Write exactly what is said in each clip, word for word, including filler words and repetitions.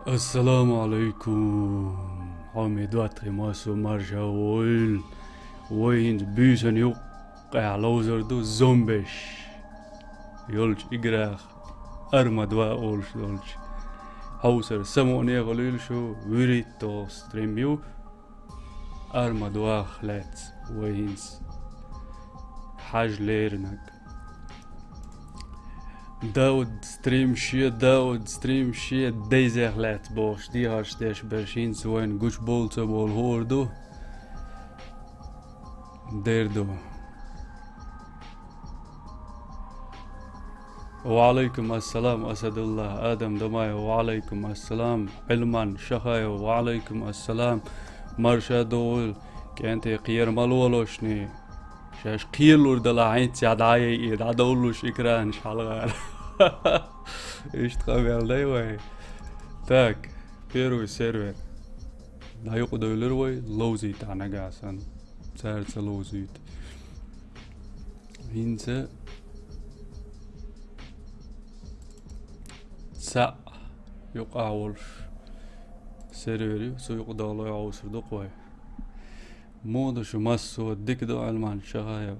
Ассаламу Ӏалайкум, хьоме доттагӀий, массо марша войла. Вай хӀинца буьйсанна юккъехь ловзар ду зомбеш йолчу играх, Армадва олуш долчу. Хьовсар самукъане хуьлийла шу, вуьрхӀитта стрим ю. Армадвах лаьцна вай хӀинца хьажа леринарг. Дауд стрим шен, Дауд стрим шен дайзех лаьцна бохуш, дехьарш деш берш хӀинца вайна гучубовла ца болу хӀора ду? Дер ду. Ва Ӏалайкум ассалам, Асадулла, Адам Дамаев, ва Ӏалайкум ассалам, Ӏилман Шахаев, ва Ӏалайкум ассалам, марша догӀийла, кӀентий, кхера ма лолошний. Шаьш кхелалур далахь, хӀинца дӀа а яйъе, дӀадовлуш экранаш хьалхара. Иштта къамел дай вай. Так, первый сервер. ДӀа юкъадевлира вай, ловзуьйтахь нагахь санна. Цара ца ловзуьйту. ХӀинца цхьаъ юкъахь волуш сервер ю, цу юкъа догӀлой хьовсур ду-кх вай. Муха ду шу массо а? Дика ду, Ӏилман Шахаев.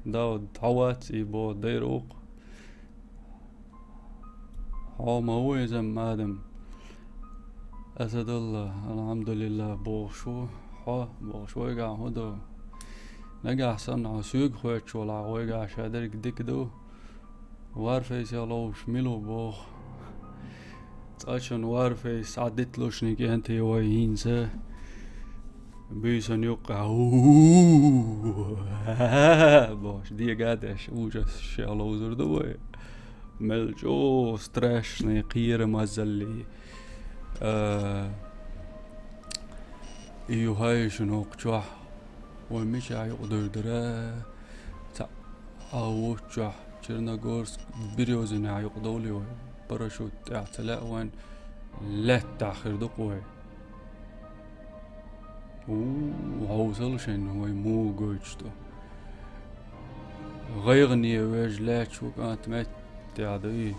Дауд, хьо вац и боху, дайра ву-кх. Хьо ма ву иза, Адам? Асадулла, алхьамдулиллах, бохуш ву. Хьо бохуш, вайгахь хӀун ду? Нагахь санна хьо соьга хоьттуш валахь, вайгахь шадерг дика ду. Варфейсехь ловзуш мила ву боху? Цкъачунна Варфейс схьадиталушний, кӀентий, вай хӀинца буьйсанна юккъехь бохуш, дега а деш, ужас шех ловзур ду вай. Мел чӀогӀа страшный кхерамазаллий. А, и юхай шуна хӀокху чохь. Вай мичахь юкъадуьйр дара? Цхьаъ а ву чохь, Черногорск, Берёзинехь юкъадовлий вай? Парашют тӀехь ца лаьа вайн, лаьттахь хир ду-кх вай. У, хьовсал шайна, вай муха гойтуш ду. ГӀайгӀане вежа лаьтташ ву кӀант, меттехь дуй.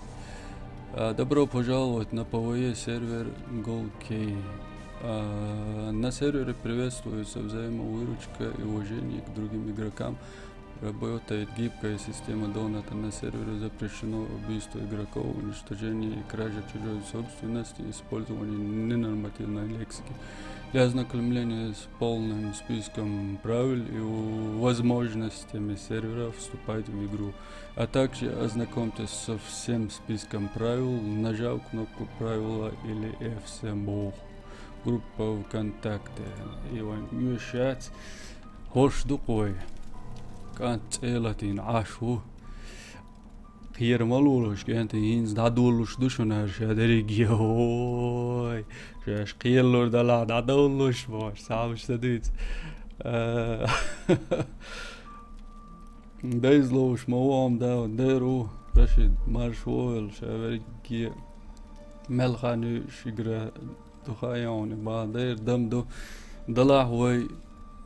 А, добро пожаловать на П В Е сервер Голкей. А, на сервере приветствуется взаимовыручка и уважение к другим игрокам. Работает гибкая система доната. На сервере запрещено убийство игроков, уничтожение и кража чужой собственности, использование ненормативной лексики. Для ознакомления с полным списком правил и возможностями сервера вступайте в игру, а также ознакомьтесь со всем списком правил, нажав кнопку правила или F семь. Группа ВКонтакте. И вайн оьшуш яц. ХӀорш ду-кх вай. КӀант цӀе латийна Ӏаш ву. Кхера ма лолаш, кӀентий, хӀинца дӀадолалуш ду шуна хӀара ша дерриге. Ой, шаьш кхелалур далахь, дӀадовлалуш бохуш, цхьа а уьш ца дуьйцу. А, дайза ловзуш ма ву хьо-м, да, дер ву, Рашид, марша вогӀийла, ша верриге мел хан ю шигара. Духа а йогӀуна бан дайра дам ду. Далахь вай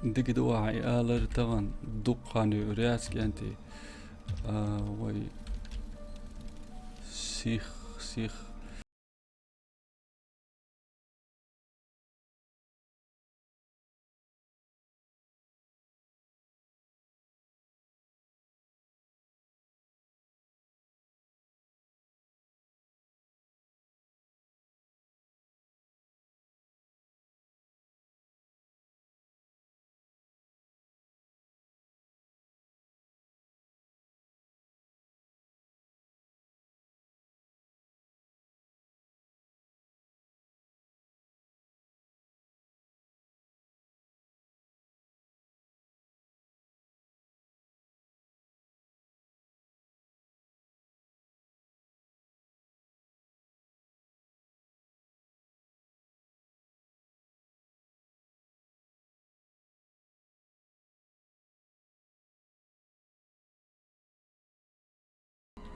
дика ду ахьа и алар, тахана дуккха хан йуьйр яц, кӀентий. А, вай сих, сих.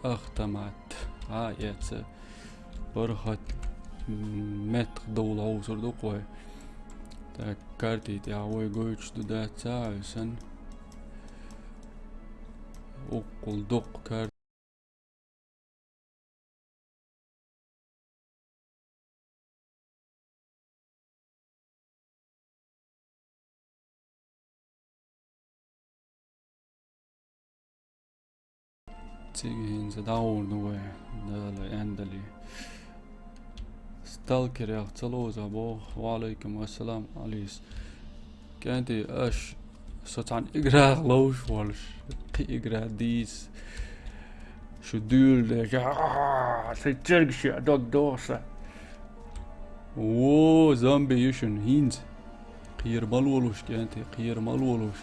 Ах, тамат. А, эца. ПаргӀат, м, меттах довла хьовсур ду-кх вай. Так, карти тӀехь вай гойтуш ду, дац, ца а хьуьсан. Уккхул дуккха карти. Цига хӀинца дӀагӀур ду вай, Дала аьнна дале. Сталкерах ца ловза боху. Ва Ӏалайкум ассалам, Алис. КӀентий, аш со цхьана играх ловш волуш, кхин игра дийца. Шу дуьйла деш, аа, сайн чергаш а дог доса. Во, зомби ю шуна хӀинца. Кхера ма лолуш, кӀентий, кхера ма лолуш.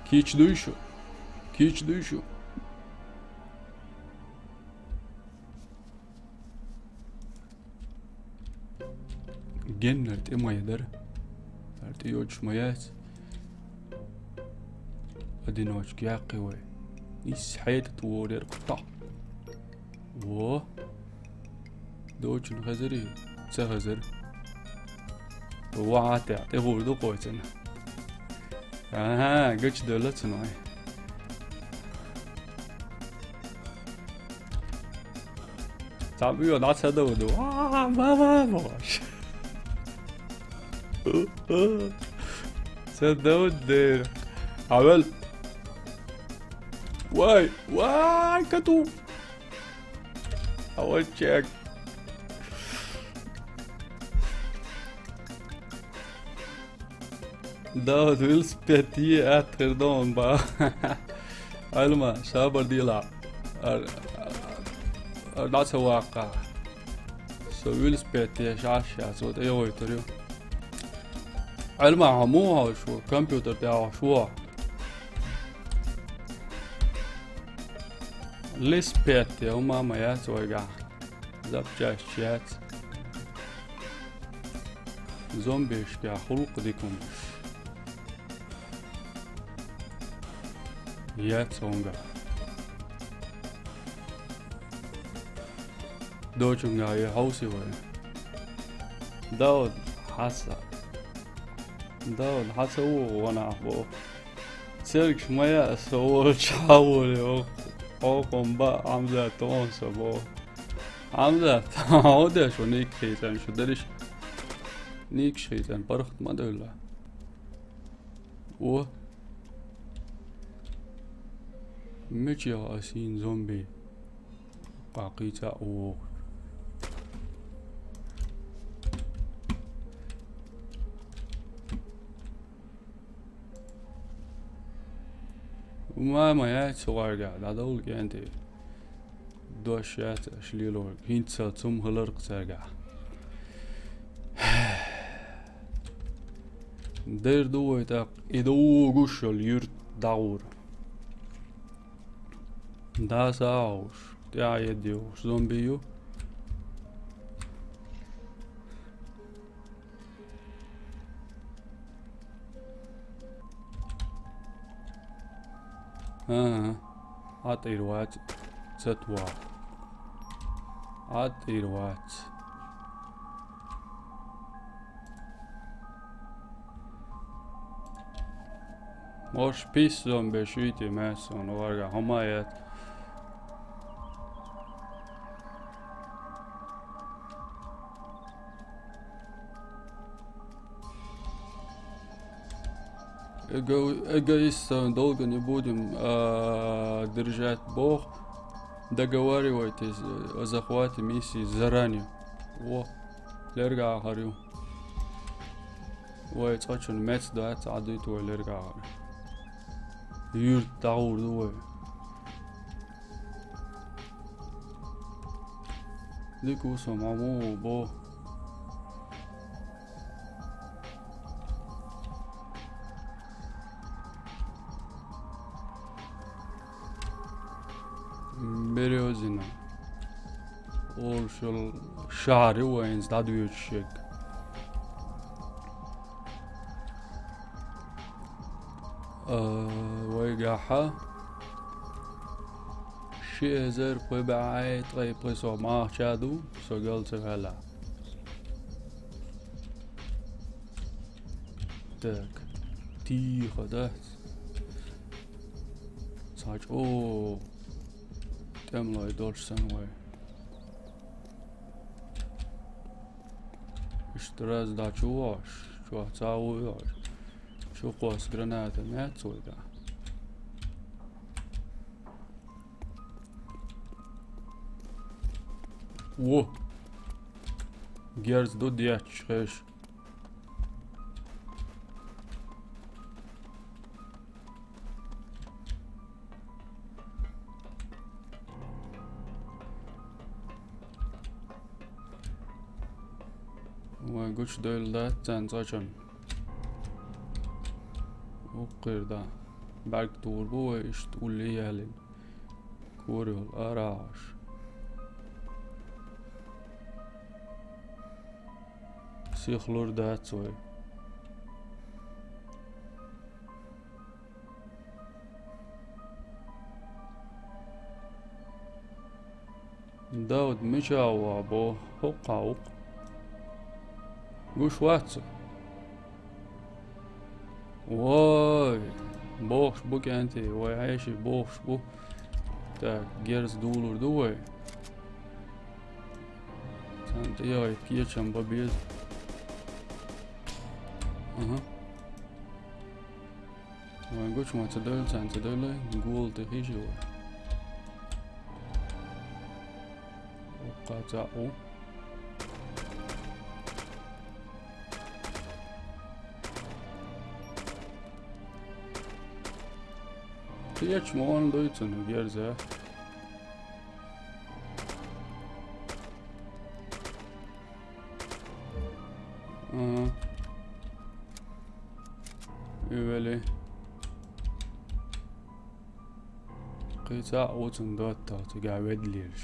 Кийча дуй шу? Кийча дуй шу? Геннара тӀе ма ядар. ХӀара тӀе йоцуш ма яц. Одиночка яккхи вай. Исс хьета тӀе вор яра кху тӀа. Во. Дочун хазари? Ца хазар. Ва хьа тӀе, тӀе гӀур ду кхойцан. Аха, гачдевлла ца ной. Цхьа буьйха дӀа ца довду. Ва, ва, ва, ва. Ца довду дера. Хьавел. Вай, вай, кату. А вот чек. Да, вот велосипед е атхир дон ба. Айлма, сабар дила. Ар, ар, ар, даца вакка. Со велосипед е шаш, я, вот, ай, ой, торю. Айлма, а му, а, шу, компьютер, да, шу. Велосипед е, у мама, я, свой, га. Запчасть яц. Зомбешка хӀуллакх дика хӀумаш яц хӀунга. Дочунга е хьовси вай. Дауд, хьаса. Дауд, хьаса ву гӀо нах боху. Цергаш ма яа со волчу хьан воле, оха, оха-м баа Хьамзат тӀе со боху. Хьамзат, хьо деш ву ника хийцан шу дерриш? Никаш хийцан паргӀат ма девлла. О! Мича яха ас йийна зомби? Къа кхийца а вогӀу. Мама яц гӀаргахь, дӀадовла кӀентий. Дош яц аша лелорг, хӀинца цум хиларх цаьргахь. Дер ду вай тӀаккха, и догуш йолу юрт дӀагӀур. Даса а хьовш, тӀаьхьа едда йогӀуш зомби ю. ХӀан-хӀа. Хьан тӀера вац ца тва. Хьан тӀера вац. Мош пис зомби шуьйти маьссо, ну, варга хӀума яц. Эго-, эгоистов долго не будем, а, держать. Бог, договаривайтесь о захвате миссии заранее. Во, лергахар ю. Вай цкъачун мец дац, Ӏадуьйту вай лергахар. Юрт дӀагӀур ду вай. Дика ву со, ма ву бо. Берёзина. Олуш йолу шахьар ю вайнца дӀадоьдуш ерг. А, вайгахьа ши эзар пхи бӀе ткъе пхи сов махча ду, со гал ца ваьлла. Так, тийха дац. Цхьа чӀогӀа тӀемалой долуш санна вай. Иштта раз дӀа чу вогӀуш, чохь цхьа а ву йогӀуш. Чу кхосса граната яц вай тӀехь. Во! Герз ду детташ хеш. Вай, гучадевлла дац царна цкъачунна. Уккхийра да. БӀарг тур бу вай, иштта улле ялийна. Кора йолу арахьаш. Сиха лур дац вай. Дауд, мича ву бо? ХӀокху хьан ву-кх? Гуш вац цо? Вай, бохуш бу кӀентий, вай хьеший бохуш бу. Так, герз дулур ду вай. Царна тӀе яхийта кечам бан беза. Аха. Вайн гучу ма ца девлла, царна ца девлла, гола тӀе хиш ю вай. Оккха цхьаъ ву. Кхечу ма ван дуй цунна герза. Ага. И вели. Кхин цхьаъ ву цунна доттагӀа цигахь ведлераш.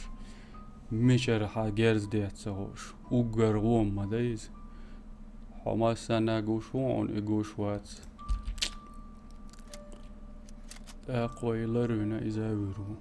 Мичара хьан герз дец ца хууш. Уггар гӀо ма дай иза. Хьо массанна гуш ву, хьуна и гуш вац. ТӀаккха вай ларвина иза а вуьйр ву.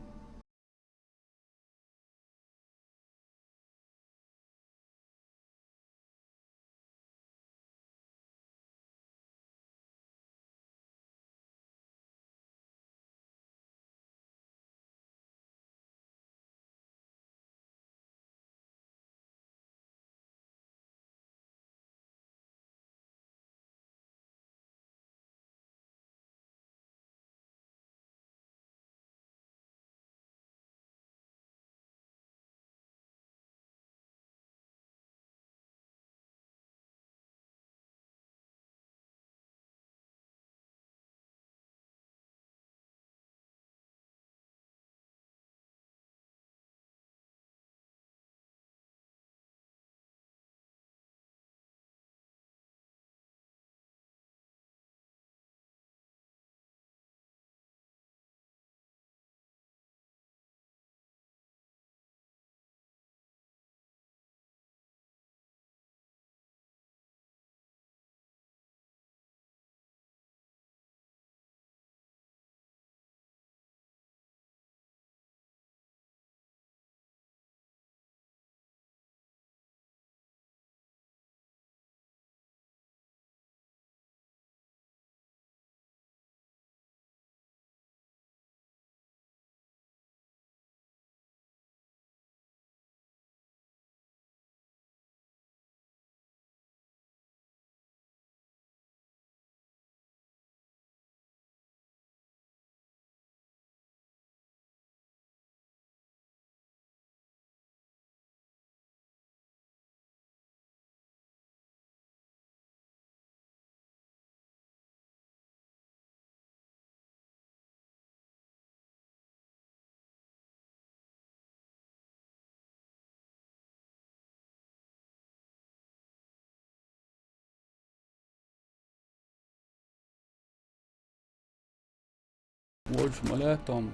Вож ма лаьттам.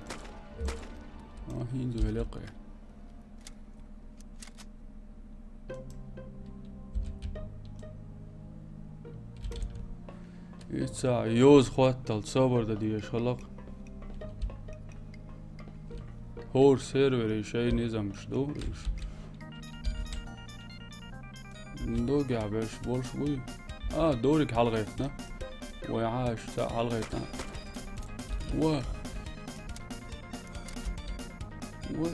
А, хӀинца великъе. Ица йоза хӀоттал собар дан дезаш хилла-кх. ХӀора сервере шайн низамаш ду уьш. Догахь берш болуш буй? А, дориг хьалагӀеттина. Вай хьаша цхьаъ хьалагӀеттина. Ва! Ва!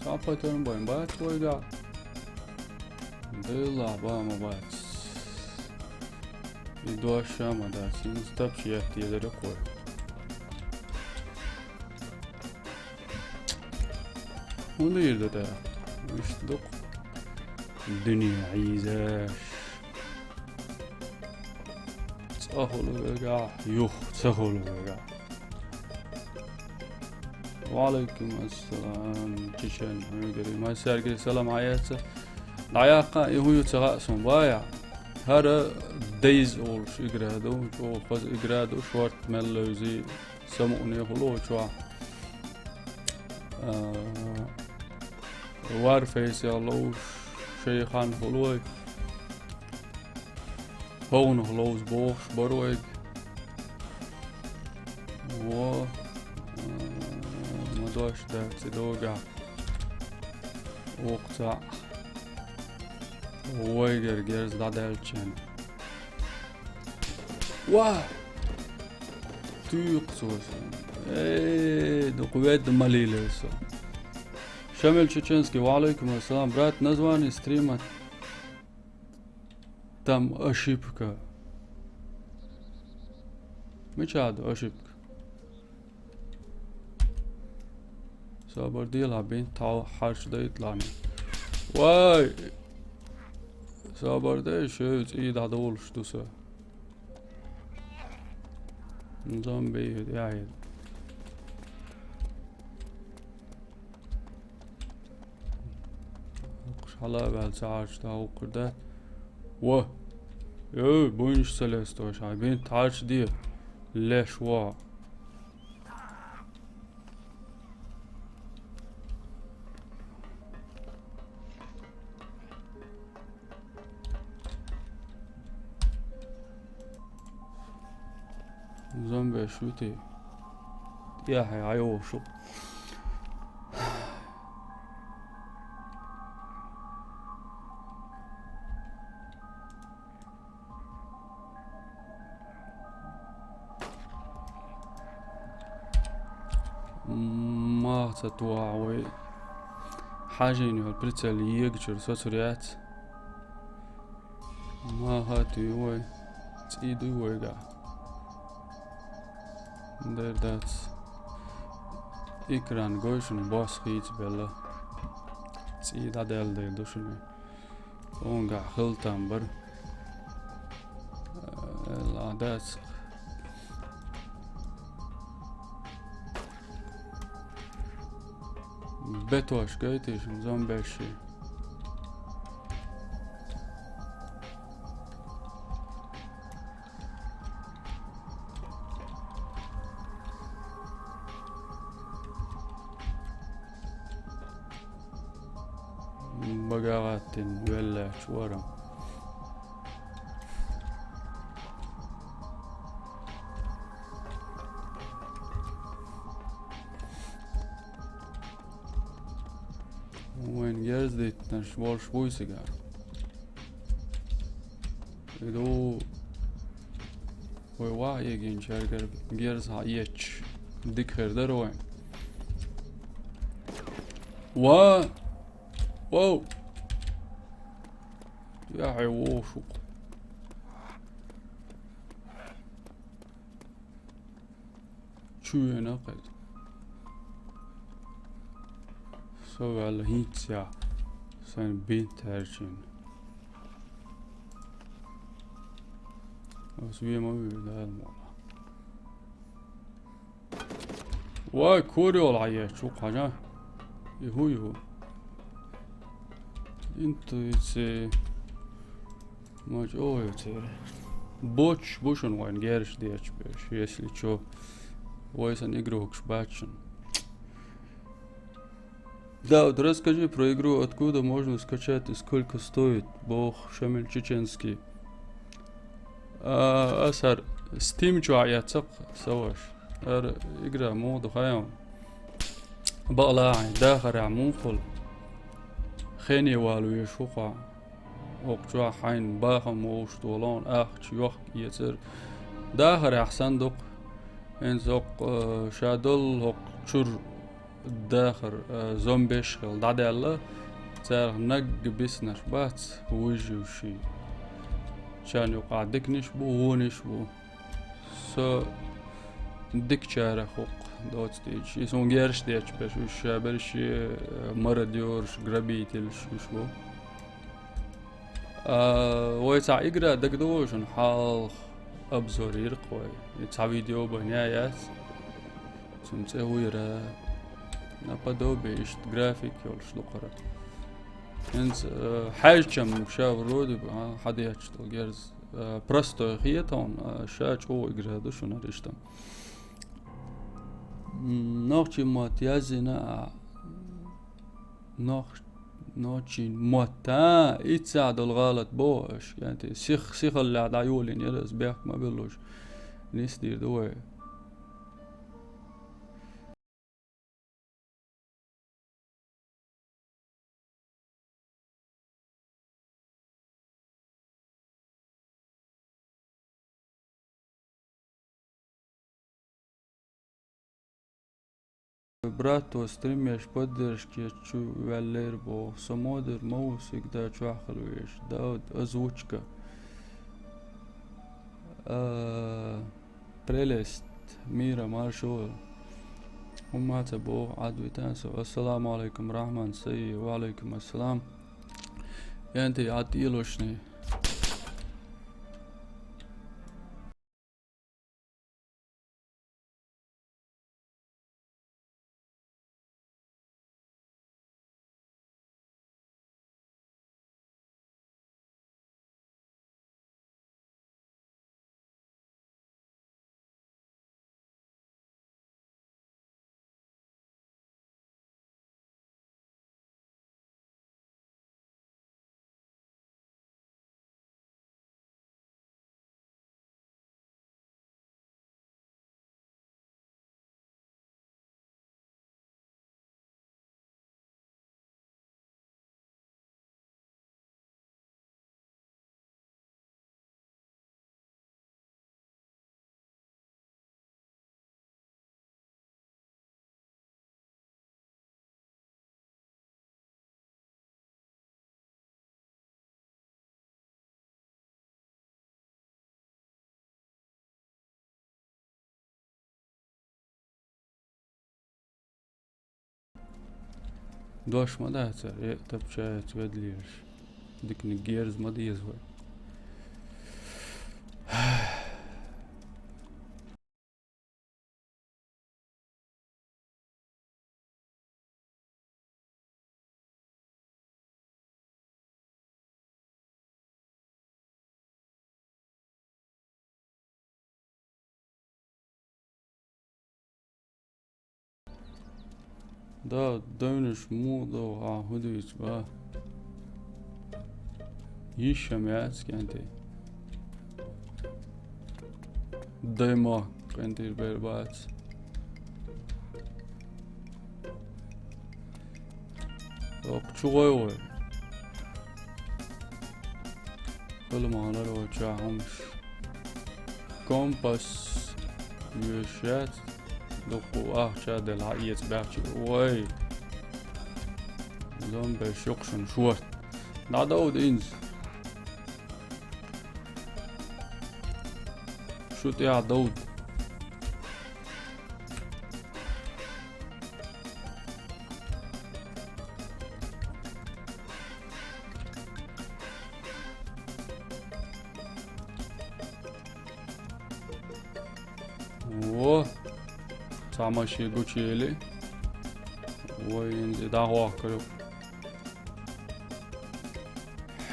Цхьа патарн байн бац вайгахь? Делахь, ба ма бац. И дош ма дац, хӀинца тапча етта дезара кхой. ХӀунда ир ду тӀе? Иштта ду-кх дуьне Ӏийзаш. Цкъа хуьлу вегахь, юха ца хуьлу вегахь. Ва Ӏалайкум ассалам, Чечен, хьоьгара. Массаьрга салам Ӏаэца. ДӀаяккха, и хӀун ю ца хаьа суна, бая. ХӀара Дейз олуш игра ду, чӀогӀа хаза игра ду, шорт мел левзи, самукъане хуьлу чохь. А, Warface-ах ловзуш шайхан хуьлу вай. ХӀовнах ловза бохуш бара вайга. Во, а, ма дош дац и догахь. Вукху цхьаъ. Вайгара герз дӀадаьллачен. Ва! Туьйху цо сан. Э, дукха ведда ма лийлай со. Шамиль Чеченский, ва Ӏалайкум ассалам. Брат, название стрима там ошибка. Мича ду ошибка? Собар де, ла бен тхьа хьарчдайта лани. Вай! Собар де, шуьйца и дӀадолуш ду сан. Зомби, яй. Хьала ваьлла ца Ӏарчу тӀе вукхур дац. Во! Эй, буйнаш ца лесташ, хьайн бен тхьарча де. Леш во. Зомбеш вити. ТӀехье хьайогӀуш ву. Маха ца тухахь вай хьажийна йолу прицел егачуьра соцур яц. Маха туьй вай, цӀий дуй вайгахь. Дер дац. Экран гой шуна бос хийцабелла. ЦӀий дӀадаьлла дела ду шуна. Онгахь хила там бара. Ла дац. Бетош гайтий шуна зомбеши? Бага гӀаттина веллачу вара. Вайн герз диттинарш болуш буй цигара. И ду вай ваха эгинчаьргара герз хьаэцча, дика хир дара вайн. Ва! Воу! Я хьай вохуш ву-кх. Чу вена кхайта. Со ваьлла хӀинца я, сайн бинт хьаьрчина. Ас вема вуьйла, Дала мукъ лахь. Вай, кури йолу хьан ечу хьажа? И хӀу ю? Интуиция. Ма чӀогӀа ю церан. Боцуш бу шуна вайн герзаш дечу берш, если чё. Вай сан игрокаш бац шуна. Да, вот расскажи про игру, откуда можно скачать и сколько стоит, боху Шамиль Чеченский. А, ас хӀара Steam чохь эццакх сан ваша. ХӀара игра муха ду хаьий? Бакъалахьа, дахарехь муха хуьлу? Хене вала везаш ву хьо. ХӀокху чохь хьайна бахам вовшах долу ахча йохка эцар. Дахарехь санна ду-кх. ХӀинца хӀокху, э, ша долу хӀокху чуьра дахар, э, зомбеш хилла дӀадаьлла, царах нагга биснарш бац выживший. Чарна юкъахь диканиш бу, вониш бу. Со дикачарах хӀокху доцу тӀе. И суна герш дечу берш, уьш ша берш, э, мародёрш, грабительш уьш бу. А, вай цхьа игра дагадогӀу шуна, хьалха обзор йира-кх вай. И цхьа видео бан я яц. Цуьнан цӀе хӀу яра? Наподобие, иштта график йолуш ду-кх хӀара. ХӀинца, э, хьаьжчам ша вроде бы, а, хьадетташ долу герз. Э, простой хета хьуна, а, ша чӀогӀа игра ду шуна хӀара иштта. М, нохчийн мотт язйина, а, нох-, нохчийн мотт, а, иццахь долу гӀалат боху аша, кӀентий, сих-, сихаллехь дӀайолийна яра аса, бехк ма биллуш. Нисдийр ду вай. Брат, тхо стримеш поддержке чу ваьллера боху. Со ма дара, ма ву всегда чохь хила везаш. Дауд, озвучка. А, прелесть мира, маршо. ХӀумма ца боху, Ӏад витан со. Ассаламу алейкум, Рахман, сайи, ва алейкум ассалам. КӀентий, Ӏад тӀелошний. Дош ма дац, э, тапчаец ведлераш. Диканиг герз ма деза вай. Да, девнаш муха догӀу, а, хӀун дуьйцу, ба? Йиш ам яц, кӀентий. Дайма, кӀентий бер бац. Оп, чу гӀой вай. Хала ма хилара вай чохь хӀумаш. Компас веш яц, дуккха ахча делла хьаэца баьхчи. Вай! Зомбеш юкъ шуна шорта. ДӀадовда инза. Шу тӀехь довда. Во! Цхьа машен гучуели. Вай, инзи дӀахӀоттур ю.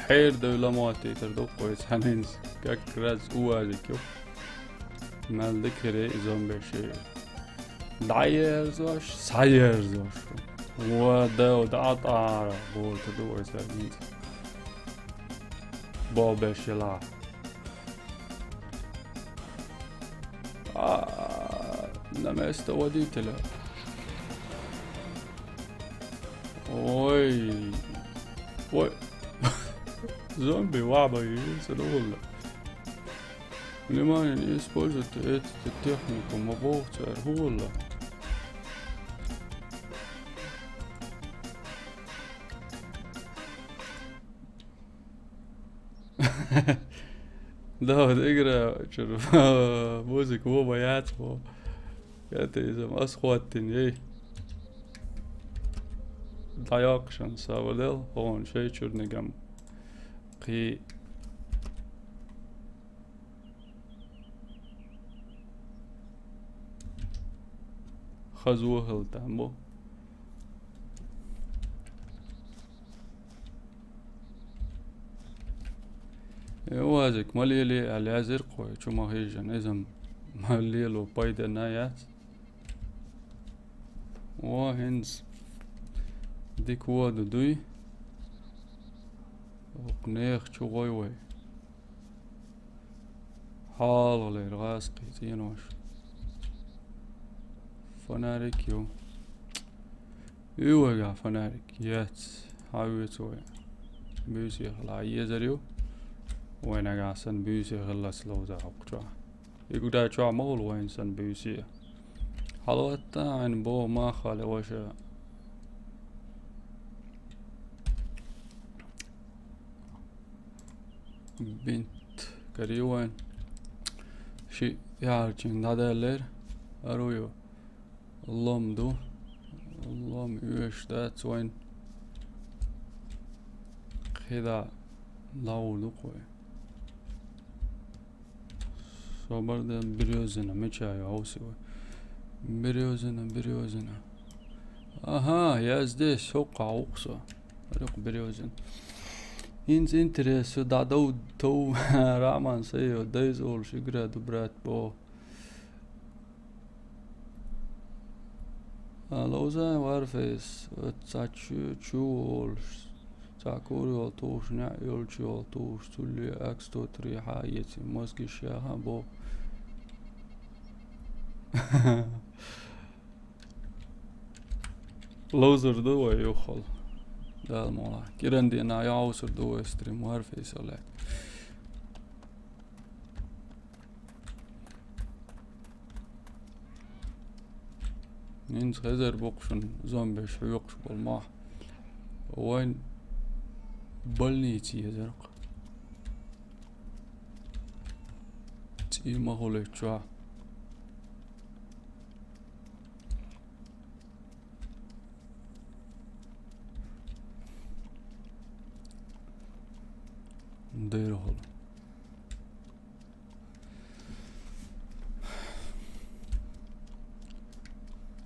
Хьера девла мотт тӀера ду кхуьйца хьанинца. Как раз уазик ю. Мел дика хире и зомбеше. ДӀаерзош, схьаерзош. Ва дав дӀатӀара болта ду вай сагинца. Бобешила. А, на место водителя. Ой. Ой. Зомби, ва, боюсь, это было. Внимание, не используйте эту технику, ма боху цара, хӀун волла. Да, вот игра, чё, музыка, во, боятся, во. Я тезам, ас хӀоттийна, ей. ДӀайоккхушан савадал, хӀун шай чурнигам. Кхи хазо хӀалтан бу. Э, вазик, ма леле, аьлла язир кхой, чу ма хижан, изам ма лело пайдана яц. О, хӀинца дика вода дуй. Укх нех чу гӀой вай. Хьалхалера гӀазкхий цӀенош. Фонарик ю. Ю вайга фонарик. Яц. Хьавеца вай. Буьйсе хила езар ю. Вай нагахь санна буьйсе хилац ловза хӀокху чохь. И гуда чохь ма хуьлу вайн санна буьйсе. Хьалатта хьайна боху мах хала ваша. Бинт карий вайн. Ши яхьарчийн дӀадаьллера. Ару ю. Лом ду. Лом оьшуш дац вайн. КхидӀа лавр ду кхой. Собар де, берёзина, мича ю хьовсий вай. Берёзина, берёзина. Аха, я здесь, хӀокху ву-кх со. Рюкъ берёзина. ХӀинца интерес, дӀадов тов, Раман сайо, дайза олуш, игра ду, брат, бо. А, Лоза Варфейс, оцу цхьа чу, чу волуш, цхьа кур йолу тухуш, неӀ йолчу йолу тухуш, цулле акс сто три хьа а эций, мозгиш яха бо. Ловзур ду вай юххал. Дала мула. Киран дена йовсур ду вай стрим Варфейс оле. ХӀинца хезар бу-кх шуна зомбиш хьоькхуш болу мохь. Вайн больница езар-кх. ЦӀий ма хуьлу чохь. Дера хуьлу.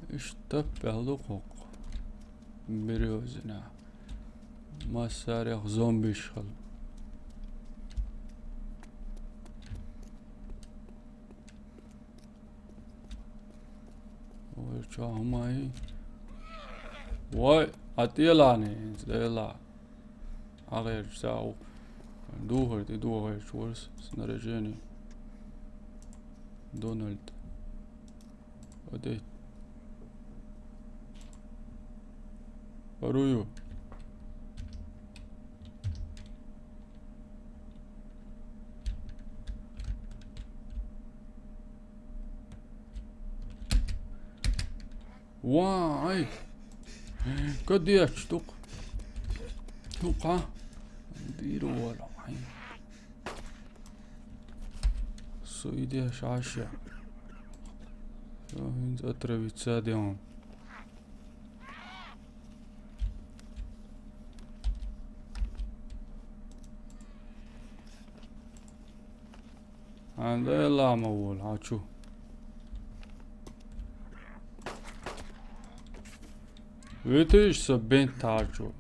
Иштта пӀелду кхоккху. Берёзина. Массарех зомбиш хала. Ой, чо хӀумай? Вай, а тӀелани, хӀинца дела. Ахерчу сагӀу духар тӀе духарчу вара снаряжение. Дональд. Одеть. Парую. Вай! Кадеш тук. Тука. Дир вала. Со идеш аша. Всё, хинца отравиться дем. Анда лама вол, а чу. Витиш са бент тачу.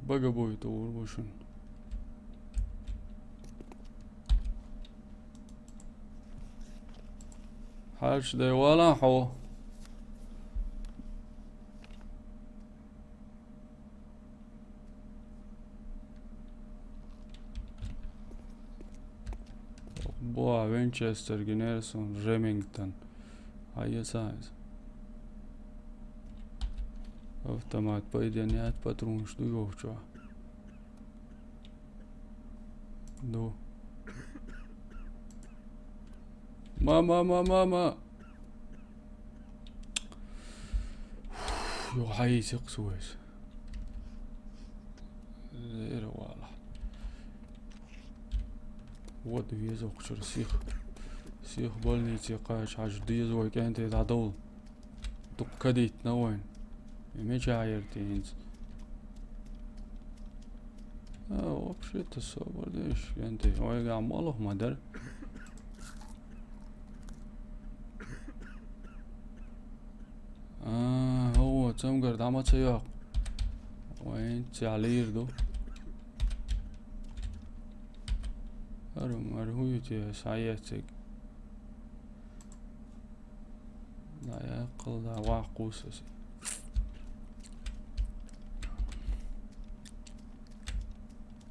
Бага бой то урбушун. Хьарч дай вала хьо. Боа Винчестер генерсон Ремингтон. Хьайца иза? Автомат пайден яц, патронаш ду йохчо. Ду. Мама, мама, мама. Йо, хьайца кхуьйсу вайса. Эра вала. Вот веза кхучуьра сих. Сиха больнице кхача хьажа деза вай кӀентий дӀадовла. Дукха кадийтина вайна. И мичахь яра те хӀинца? А, вообще-то собар деш, кӀентий. Вайгахь молох ма дара. А, хӀо, цамгар дӀа ма ца йоккху. Вайн цхьа лийр ду. ХӀара, хӀара хӀун ю те схьаэциг? ДӀаяккхал, дӀа ваккхус аса.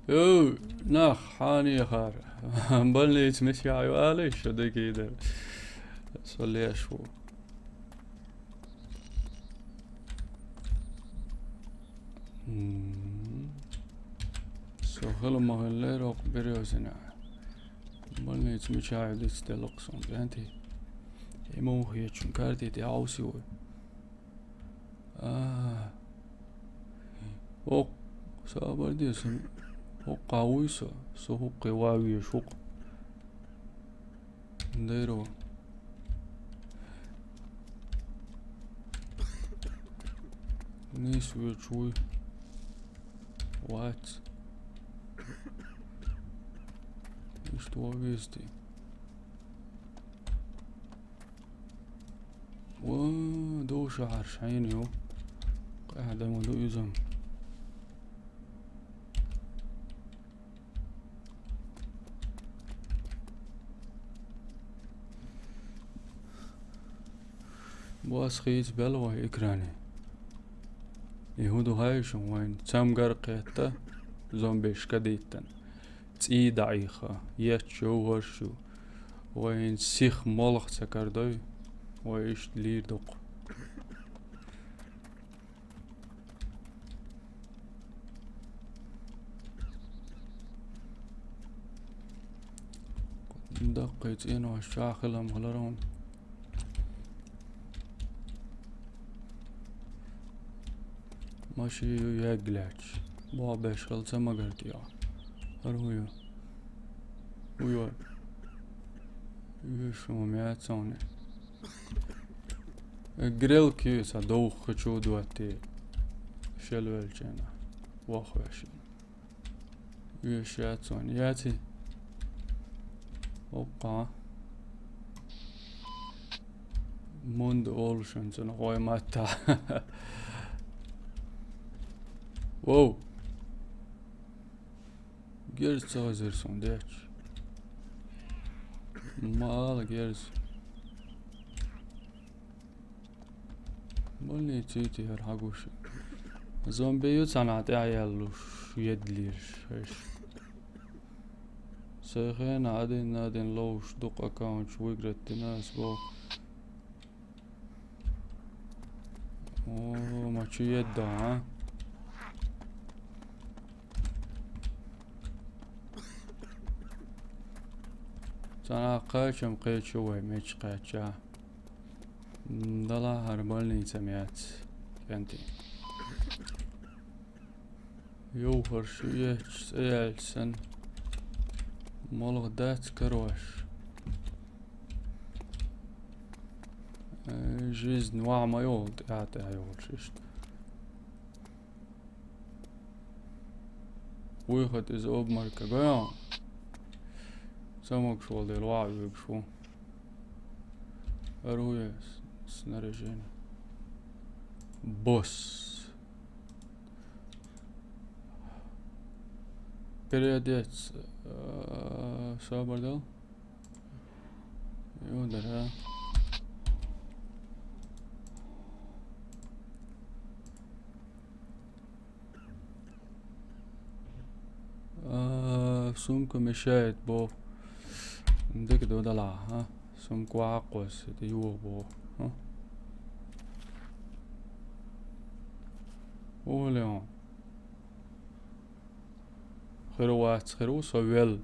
Йо, нах, хьанехара. Больница мичахь ю алий, шу дагийдар. Со леш ву. М. Со хила ма хиллера окху Берёзина. Больница мичахь ю дицделла-кх суна, кӀентий. И муха хетачун карте тӀе хьовсий вай. А. ХӀокху, собар де, сан хӀокху вуй со, со хӀокхе ван везаш ву-кх. Дайро. Нийса вуьйцуш вуй. Вац. Иштта ван веза те. Ва, дов шахьар шайна ю. Къаьхьа дан ма ду иза. Бос хийца белла вай экране. И хӀун ду хаьий шуна, вайн цамгар кхетта, зомбеш кадийтина. ЦӀий дӀаийха, етташ йовхарш ю. Вайн сиха молха ца карадой, вай иштта лийр ду-кх. Даккхий цӀенош чӀагӀ хилам хилар хьуна. Машин ю ягга лаьтташ. Боху беш хила ца магар тӀехь. ХӀара хӀун ю? ХӀун ю? Уьш хӀума яц хьуна. Грелки ю ца довха чу доттий. Шел велчина. Вохвеш. Уьш яц хьуна. Яций? Опа. Мунда олу шуна цунах вай матта. Вов! Герз ца хазира суна детташ. Ма ала герз. Больници те хӀара хьагуш. Зомби ю цхьанхьа тӀаьхьа яьллуш, едалийраш хӀорш. Сайн хенахь один на один ловш дукха аккаунташ выиграть дина ас боху. О, ма чу едда, а? Цхьанхьа кхачам кхечу вай меча кхаьчча. М, далахьара больница м яц, кӀентий. Йовхарш ю етташ, цӀе яьлча санна. Молха дац карош. Э, жизнь ваха ма йолу, тӀаьхьа тӀаьхьа йолуш иштта. Вуй хӀара иза обмарка гойон. Ца могуш волу дела ваха оьгуш ву. Оружие, с-, снаряжение. Босс. Переодеться. Э, собар дал? Ю, да. А, сумка мешает, бо. Дика ду далахь, а? Сумка ваккхос, это юха бо. А? Олеон. Хир вац, хир ву со вел.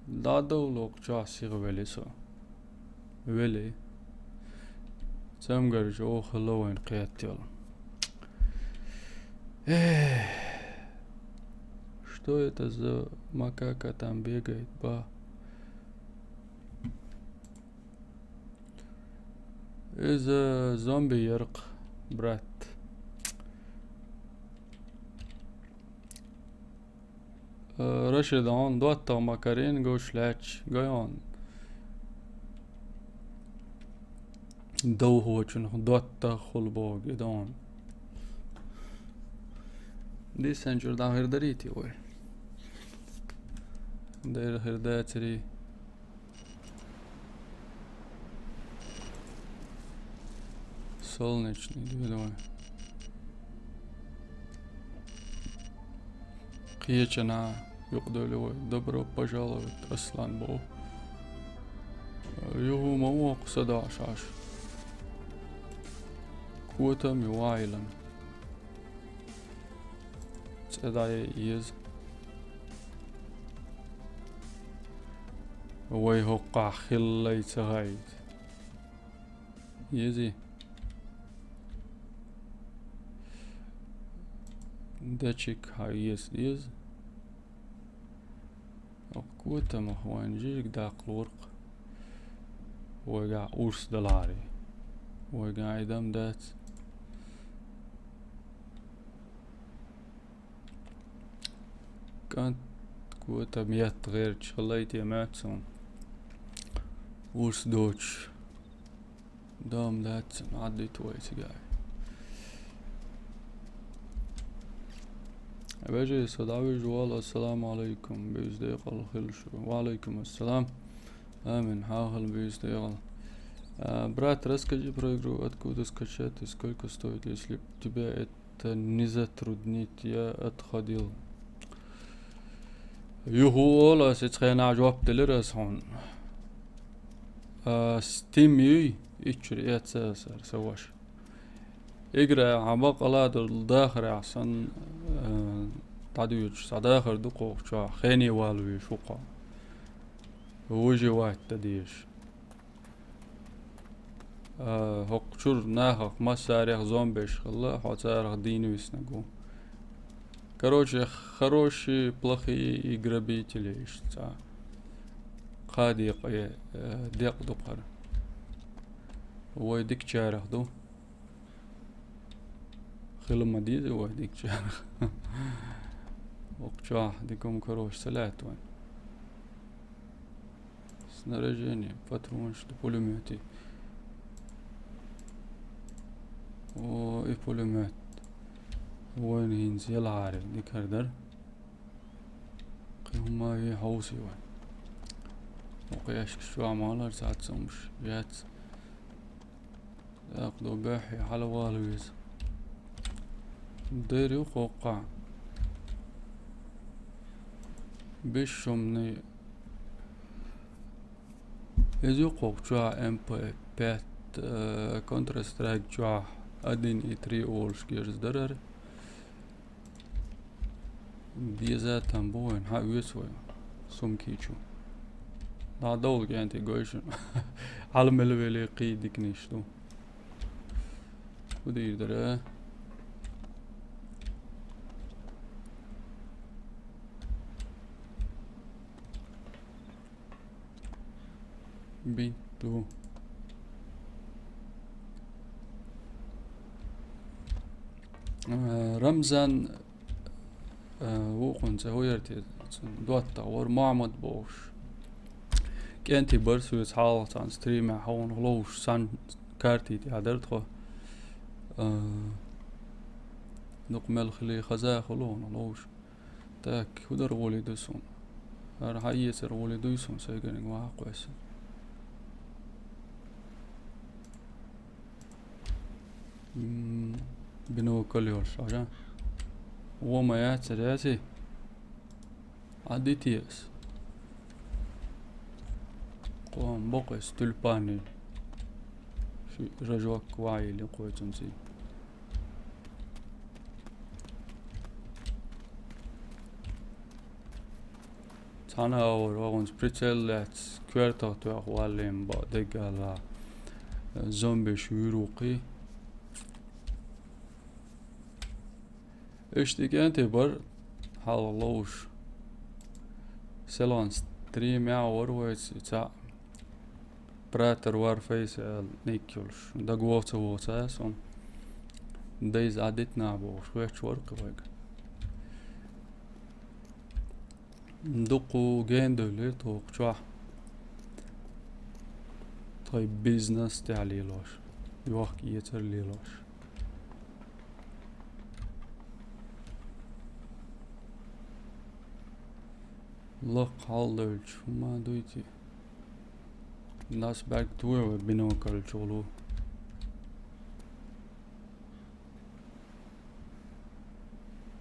ДӀадовлу кху чохь сиха вели со. Вели. Цамгарчу оха хилла вайн кхетта йолу. Эх. Ш Кто это за макака там бегает, ба? Иза зомби яр-кх, брат. Э, Рашид, хьуна доттагӀа ма карийна гуш лаьтташ, гой хьуна. Довхочунах доттагӀа хул боху гидон. Дисан чуьра дӀахир дарий те вай? Дера хир дацарий. Солнечный, давай. Кхечана юкъадевлла вай. Добро пожаловать, Аслан боху. Юху ма воккху са дош Ӏаш. Котам ю вайлан. ЦӀе дӀае еза. Вай хӀокхахь хиллай ца хаийта. Ези. Дачик хьан еза, еза. Оха котамах вайн жижиг даккхалуркх. Вайгахь урс даларе. Вайгахь и дам дац. КӀант котам етта гӀерташ хилла те моьтту суна. Урс доцуш. Дам дац, Ӏаддит вай цига. Вежарий, со дӀавижа вала, ассаламу Ӏалайкум, буьйса декъала хила шу. Ва Ӏалайкум ассалам. Амин, хьан хила буьйса декъала. А, брат, расскажи про игру, откуда скачать и сколько стоит, если тебя это не затруднит, я отходил. Юху олу ас, ицу хенахь жоп делира ас хьуна. А, Steam юй, иччуьра эца аса, аса ваша. Игра хьан бакъала долу дахарехь санна, а, дӀадуьйцуш, цхьа дахар ду кху чохь, хене валавеш ву кхо. Выживать дан дезаш. А, хӀокху чуьра нахах массарех зомбеш хилла, хьо царах дийна виснаг ву. Короче, хорошие, плохие и грабители иштта цхьа. Кхаа декъе, э, декъа ду кхара. Вай дикачарах ду. Хила ма деза вай дикачарах. ХӀокху чохь дика хӀума карош ца лаьтта вайн. Снаряжение, патронаш ду пулеметий. О, и пулемет. Вайна хӀинца ялахьара дикар дара. Кхин хӀума ве хьовсий вайн. ХӀокху ящикаш чохь ма лара цхьацца хӀумаш яц. ТӀаккха до баьххье хьалавала веза. Дер ю кхоккхахь. Бесшумный. Иза ю кхоккху чохь эм пэ пять, э, Counter-Strike чохь один и три олуш герз дарара. Деза там бу вайн, хьан оьцу вай сумки чу. ДӀа довла кӀентий гой шуна. Хьала мел веле кхий диканаш ду. ХӀун дийр дара? Бинт ду. Э, Рамзан, э, вукхунца хӀу яра те, цуьнан доттагӀа вара Мохьмад бохуш. КӀентий бара соьца хьалха цхьана стримехь хьуна ловш, сан карти тӀехь дара тхо. Э, дукха мел хили хаза хуьлу хьуна ловш. Так, хӀун дар гӀоле ду суна? ХӀара хьан эцар гӀоле дуй суна, сайгарниг ма хьакхоьссина. М, бинокль йолуш, хьажа? Вон ма яцара яций? Хьан дитий ас? Кхо боккхуьйсу тюльпанийн. Ши рожок ваийли кхоьцунций. Цхьана а вара вахунца прицел лаьцна коьртах тоьхна валлийна бакъ деггала зомбиш вуьйр ву кхий. Иштта и кӀентий бара хьалха ловш. Селон стримя вар вайца цхьаъ. Пратер Warface аьлла ник йолуш. Дагавоха ца воцу аса хьуна. Дайза Ӏа дитина бохуш, ваьчча вара кхин вайга. Дукха гена девлира тхо кху чохь. Тхайн бизнес тӀехь лелош. Йохка-эцар лелош. Лакха хьалдевлча хӀума дуй те? Нас баьрг туй вай бинокль чухула?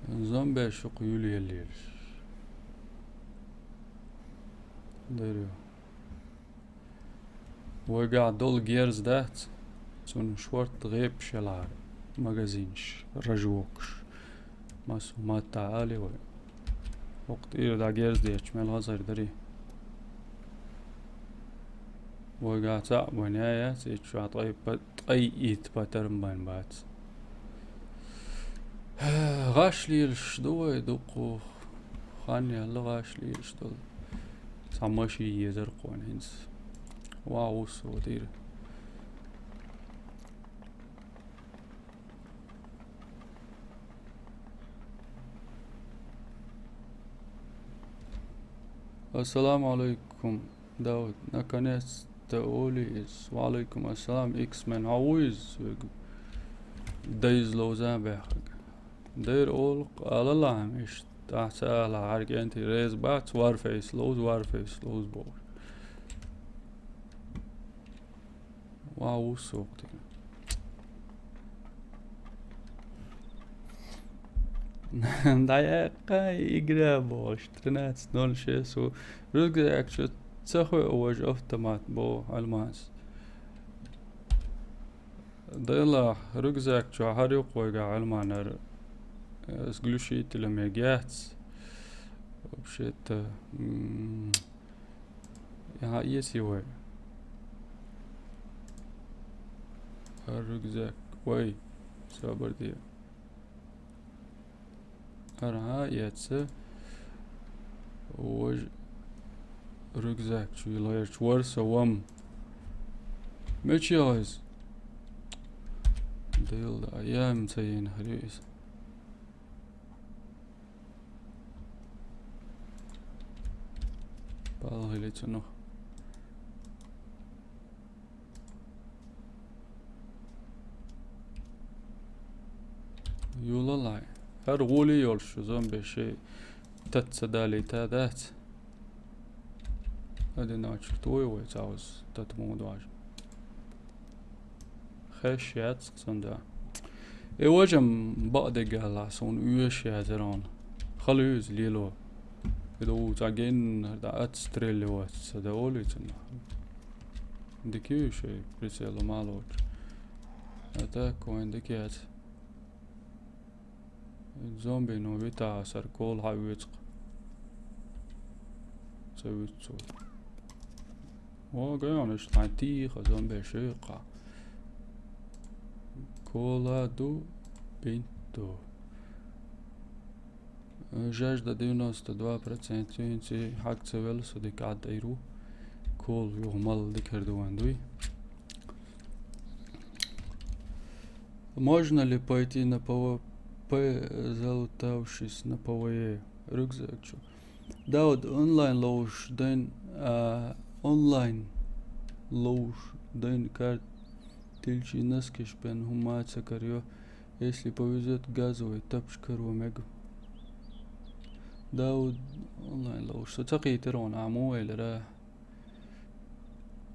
Зомбеш шу кху юьлъеллераш. Дерриге. Вайгахь долу герз дац, цунна шорта гӀепаш ялахьара, магазинаш, рожокаш. Массо а матта али вай. ХӀокху тӀера дӀа герз детташ мел хазар дарий? Вайгахь цхьаъ бан яц, и чохь ткъе па-, ткъе итт патарм бан бац. ГӀаш лелаш ду вай дукха. Хан яьлла гӀаш лелаш долу. Цхьа машин езар кхуьнан хӀинца. Ва вуссо дийра. Ассаламу алайкум, Дауд. Наконец-то оли иза. Ва алайкум ассалам, X-Men. Хьо ву иза соьга дайза ловза баьхкиг? Дайра олу-кх, ала лахьа иштта. Ахь ца ала, хьаьрга кӀентий реза бац, Warface ловза, Warface ловза бохуш. Вау, сохти. ДӀаяккха игра бохуш, тринадцать ноль шесть. Рюкзак чу ца хуьа важа автомат боху Ӏилманас. Делахь, рюкзак чохь хӀара юккъе вайгахь Ӏилманара, э, с глушителем яц. Вообще-то, м, яхьа эций вай. ХӀара рюкзак. Вай, собар де. ХӀара хьан эца? Вож рюкзак чу йилла гӀерташ вара со вам. Мича яхьа иза? Дела, я ца йина хӀара ю иза. Пала хили цунах. Юла лай. ХӀара гӀули йолуш зомби ши тат ца далийта дац. Одиночек туй вай цауза тат муха дожа. Хеш яц цунда. И важам бакъдегала суна уьш язар он. Хала юз лило. Кеда у ца ген да отстрелливать ца да оли цунда. Дикий шей прицела малоч. А так вайн дикий яц. Зомби, ну, вита сар кол хьа вецкъ. Ца виццо. О, гайон, иш лайн тихо зомби шуйкъа. Кола ду бинто. Жажда девяносто два процента. Цуьнци хьаг ца велла, со дика Ӏад айру. Кол юха мал дикар ду ван дуй. Можно ли пойти на П В П, залутавшись на П В Е? Рюкзак чу. Дауд, онлайн ловуш дайн, а, онлайн ловуш дайн карт тилчи наскиш бен хӀума ца карайо. Если повезет, газовый тапча каро мега. Дауд, онлайн ловуш. Со ца кхийтира ван, а, му элира.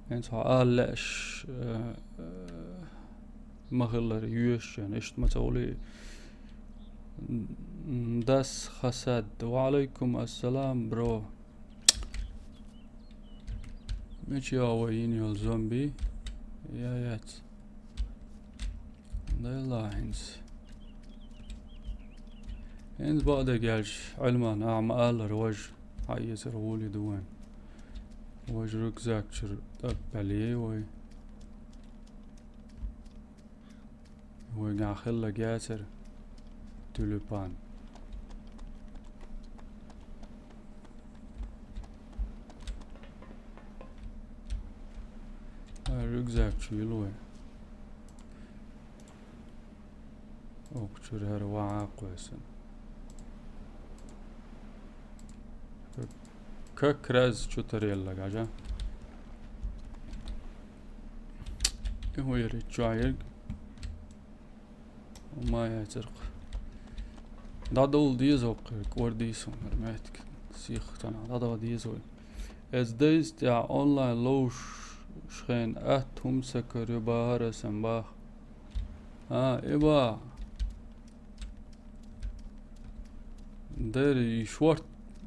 ХӀинца хьо ала лаьаш, э, э, ма хиллара йоьшучун, иштта ма ца хуьлий. М, Дас Хасад. Ва алайкум ассалам, бро. Мича яхьа вай йина йолу зомби? Я яц. Дайла хӀинца. ХӀинца бакъдерг аьлча, Ӏилман, ахьа ма-аллара, важа хьаэцар гӀули ду вайн. Важа рюкзак чуьра тӀаккха баьллий вай. Вайгахь хилла гецар тюльпан. Рюкзак чу йилла вай. Оха чуьра хӀара ваха кхоьссина. Как раз чу тарелла гажа. И хӀу яра чу Ӏайриг. Ма яцарх. ДӀадовла деза хӀокху, кӀордийса хӀума, хӀара меттиг. Сиха цхьана дӀадала деза вай. Эс дайза тӀехь онлайн ловш шхайн атта хӀума ца карайо бахара сан баха. А, и ба. Дера, и шорт,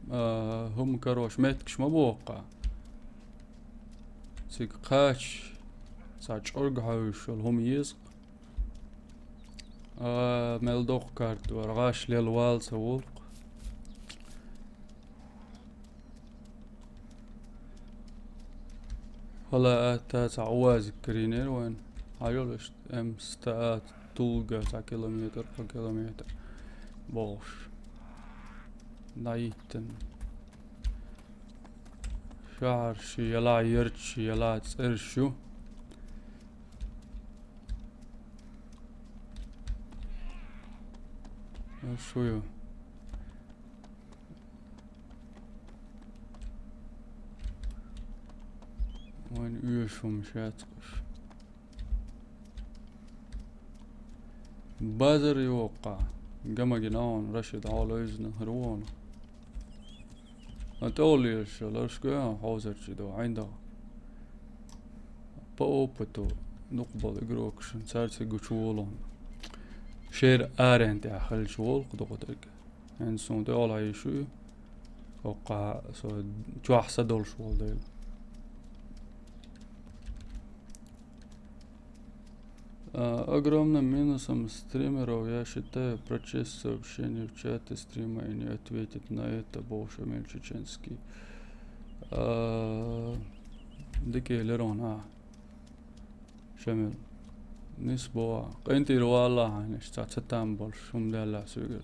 а, хӀума карош меттигаш ма боху-кх. Цига кхача, цхьа чӀорга хьовсуш йолу хӀума еза-кх. А, мел доккха карта вара, гӀаш лела вала ца волу-кх. ХӀала атта цхьа УАЗик карийнера вайна. Хьажал иштта, М сто А тулга цхьа километр, кхо километр бохуш. ДӀахӀиттина. Шахьарш ю, ялахь ярташ ю, ялахь цӀерш ю. Шу ю. Вайн оьшуш хӀумаш яц-кх уьш. Базар ю-кх. Гамагина вон Рашид, хьо левзина хир ву вон. Ан тӀе олуш ларш гоьгӀан хьовзарчий ду, Ӏайна даха. По опыту дукха болу игрокашна, цаьрца гучу волу. Шера арен тӀехь хилча волу-кх дукха дерг. ХӀинца суна тӀе олу йиш ю, хӀокху со чохь са долуш волу дела. А, огромным минусом стримеров я считаю прочесть сообщение в чате стрима и не ответить на это, боху Шамиль Чеченский. А, дика лерон, а, Шамиль. Нис боху. КъинтӀера валла хьайнаш, цхьа ца там болуш, хӀума даьлла соьгара.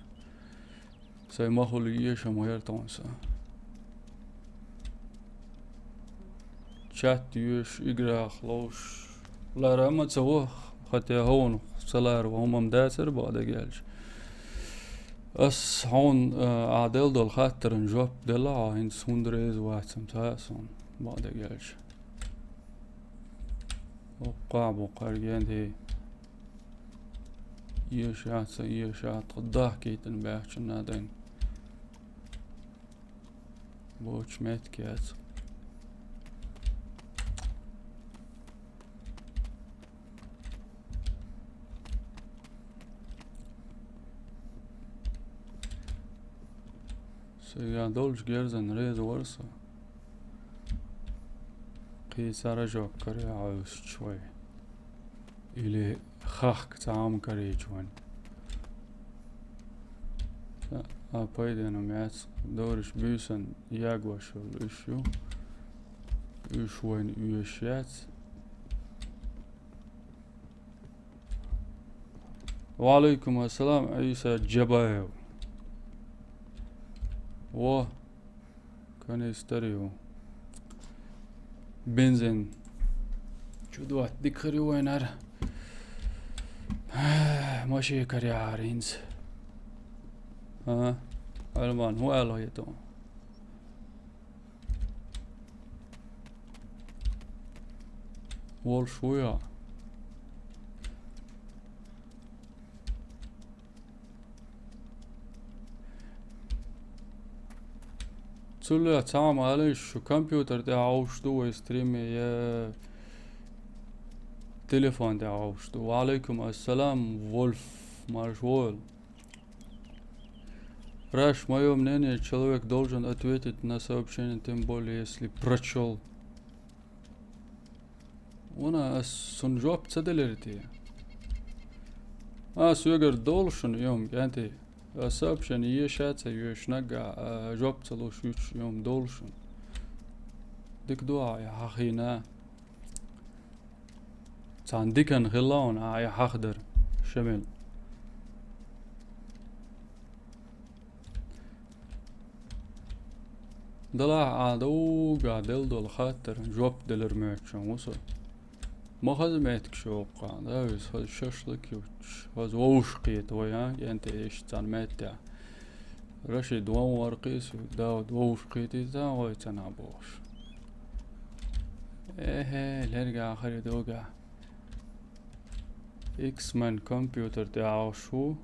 Сайн махула ешам гӀертон сан. Чат йоьш, играх ловш. Лара ма ца во, хӀатта хьуна ца лара ван хӀумам дацара, бакъдерг аьлча. Ас хьуна, а, ахь делла долу хаттаран жоп делла, хьо хӀинца хӀунда реза вац-м ца хаьа суна, бакъдерг аьлча. Оккха бу кхаргенде. Еша ца еша тхо дахкийтина баьхча надайн. Боч метка яц. Сайга долчу герзан реза вара со. Кхин цара жок каре Ӏовсучу вай. Или хахка цхьа хӀума карийча вайн. А, а пайденна яц, дораш буьйсан ягош йолу уьш ю. Уьш вайна оьшуш яц. Ва алейкум ассалам, Ӏийса Джабаев. Во, канистр ю. Бензин. Чудо, дика хир ю вайнара. Машин карехьара хӀинца. А, Ӏилман, хӀун аьлла хӀету? Волуш ву я? Цул а цхьа хӀума алийша, шу компьютер тӀехь Ӏовш ду вай стриме, я телефон тӀехь Ӏовш ду? Ва алейкум ассалам, Вольф, марш войла. Раш, моё мнение, человек должен ответить на сообщение, тем более, если прочёл. Вуна ас цунна жоп ца делира те? А, соьгара долу шуна, йом, кӀентий. А, сообщение еша ца йоьшу наггахь, а, жоп ца луш юьтуш, йом, долу шуна. Дика ду ахь и хьахийна. Цхьана диканна хилла хьуна ахь и хьахдар, Шамил. Далахь а дуга делла долу хаттаран жоп делар моьттуш ву со. Ма хаза меттиг шоккха, да, вис хаза шашлык юч, хаза вовш кхета вай, а, кӀентий иштта цхьана меттехь. Рашид ван вар кхийсу, Дауд вовш кхетийта вай цхьана бохуш. Эхе, лерга хари дога. X-Man компьютер тӀехь Ӏаш ву.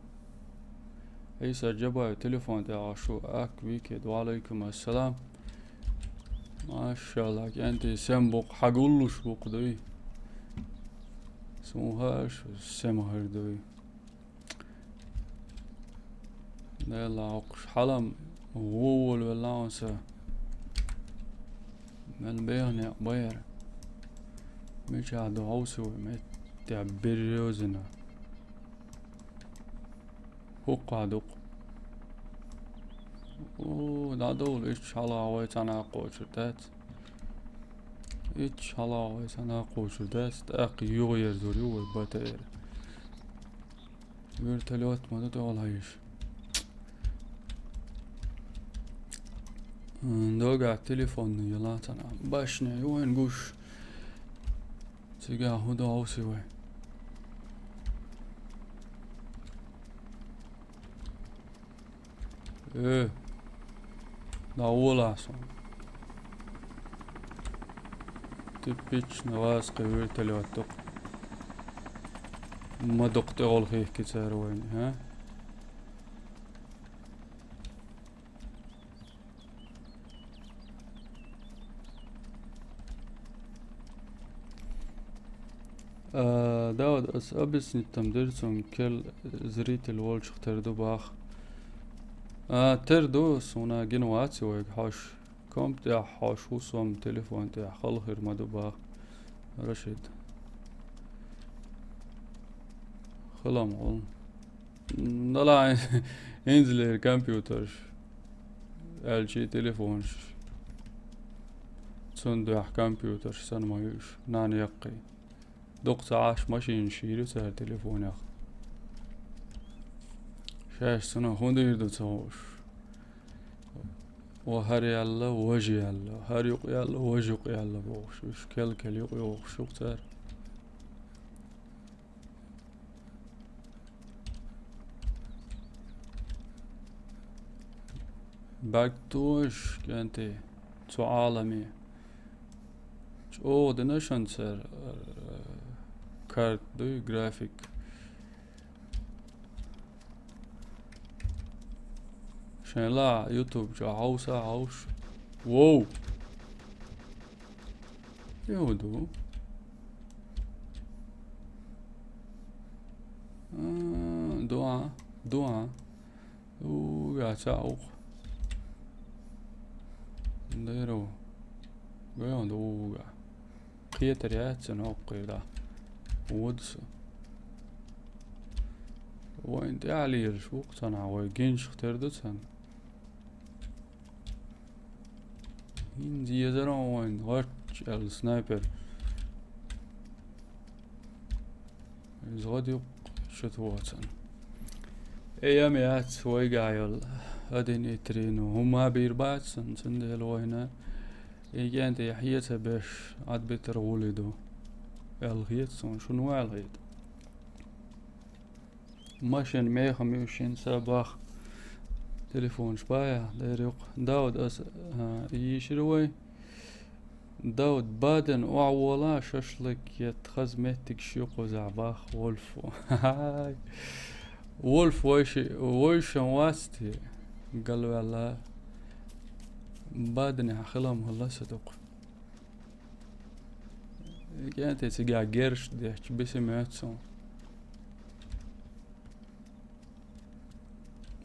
Ӏийса Джабаев телефон тӀехь Ӏаш ву. Ак Викид, ва алайкум ассалам. Машалла, кӀентий сем букъ, хьагуллуш букъ дуй. Сун хаш, сем хир дуй. Делла хьокхуш хьалам гӀо волавелла хьуна са. Мел беха некъ бан яра. Мичахь ду хьовсий вай меттехь берриозина. ХӀокхахь дукха. О, дӀадовла, иштта хьалха вай цхьана кхочур дац. Иштта хьалха вай цхьана кхочур дац. ТӀаккха юха ерзор ю вай батарея. Вертолёт ма ду тӀехула хьийша. М, догахь телефонный яла цхьана. Башня ю вайн гуш. Цигахь хӀун ду хьовсий вай? Э, дӀаволахь сон. Типичный васкхи вертолёт дукха. Ма дукха тӀехула хихки цара вайна, а? А, Дауд, ас объяснить там дира цунга, кел зритель волчух тера ду бах. А, тера ду, суна гина вац вайга хьош. Комп тӀехь хьош ву сом, телефон тӀехь хала хир ма ду бах. Рашид. Халам гӀулна. Дала инзалера компьютерш, аьлчи телефонш. Цунна дуьхьа компьютерш санна ма ю уьш, нана яккхий. Дукха ца Ӏаш машинаш йийр ю цара телефонех. Шаьш цунах хӀун дийр ду ца хууш. Ва хӀара яьлла, важа яьлла, хӀара юкъа яьлла, важа юкъа яьлла бохуш. Уьш кел-кел юкъа йохуш ю цара. Баьгтош, кӀентий, цу Ӏаламе. ЧӀогӀа дина шан цара, э, карт дуй, график. Шайн ла YouTube чу хьовса, хьовш. Вов! Юху ду. А, дуа, дуа. Уга ца ух. Дайро. Гайон ду уга. Кхетар яц сан хӀокхуьйда. Вуд со. Вайн тӀехь лелаш ву-кх цхьана, вай гинчух тера ду цхьана. ХӀинца езара вайн гӀоч аьлла снайпер. Иза гӀо дуккха шуьта воцан. Э, яме яц вайгахь йолу один и три, ну, хӀумма а бийр бац сан, цундела вайна и кӀентий хьеца беш Ӏадбитар гӀули ду. Аьлла хета суна, шуна ваьлла хета. Машина мехам ю шин са бах. Телефонаш бая, дера юкъа. Дауд ас, а, йийшира вай. Дауд, баден охьавола, шашлык етта хаза меттигаш ю кхузахь бах, Вольф. Вольф вайши-, вайшан вац те, галваьлла. Баденехь хилам хилла сан дукха. КӀентий цигахь герш детташ, биси моьтту суна.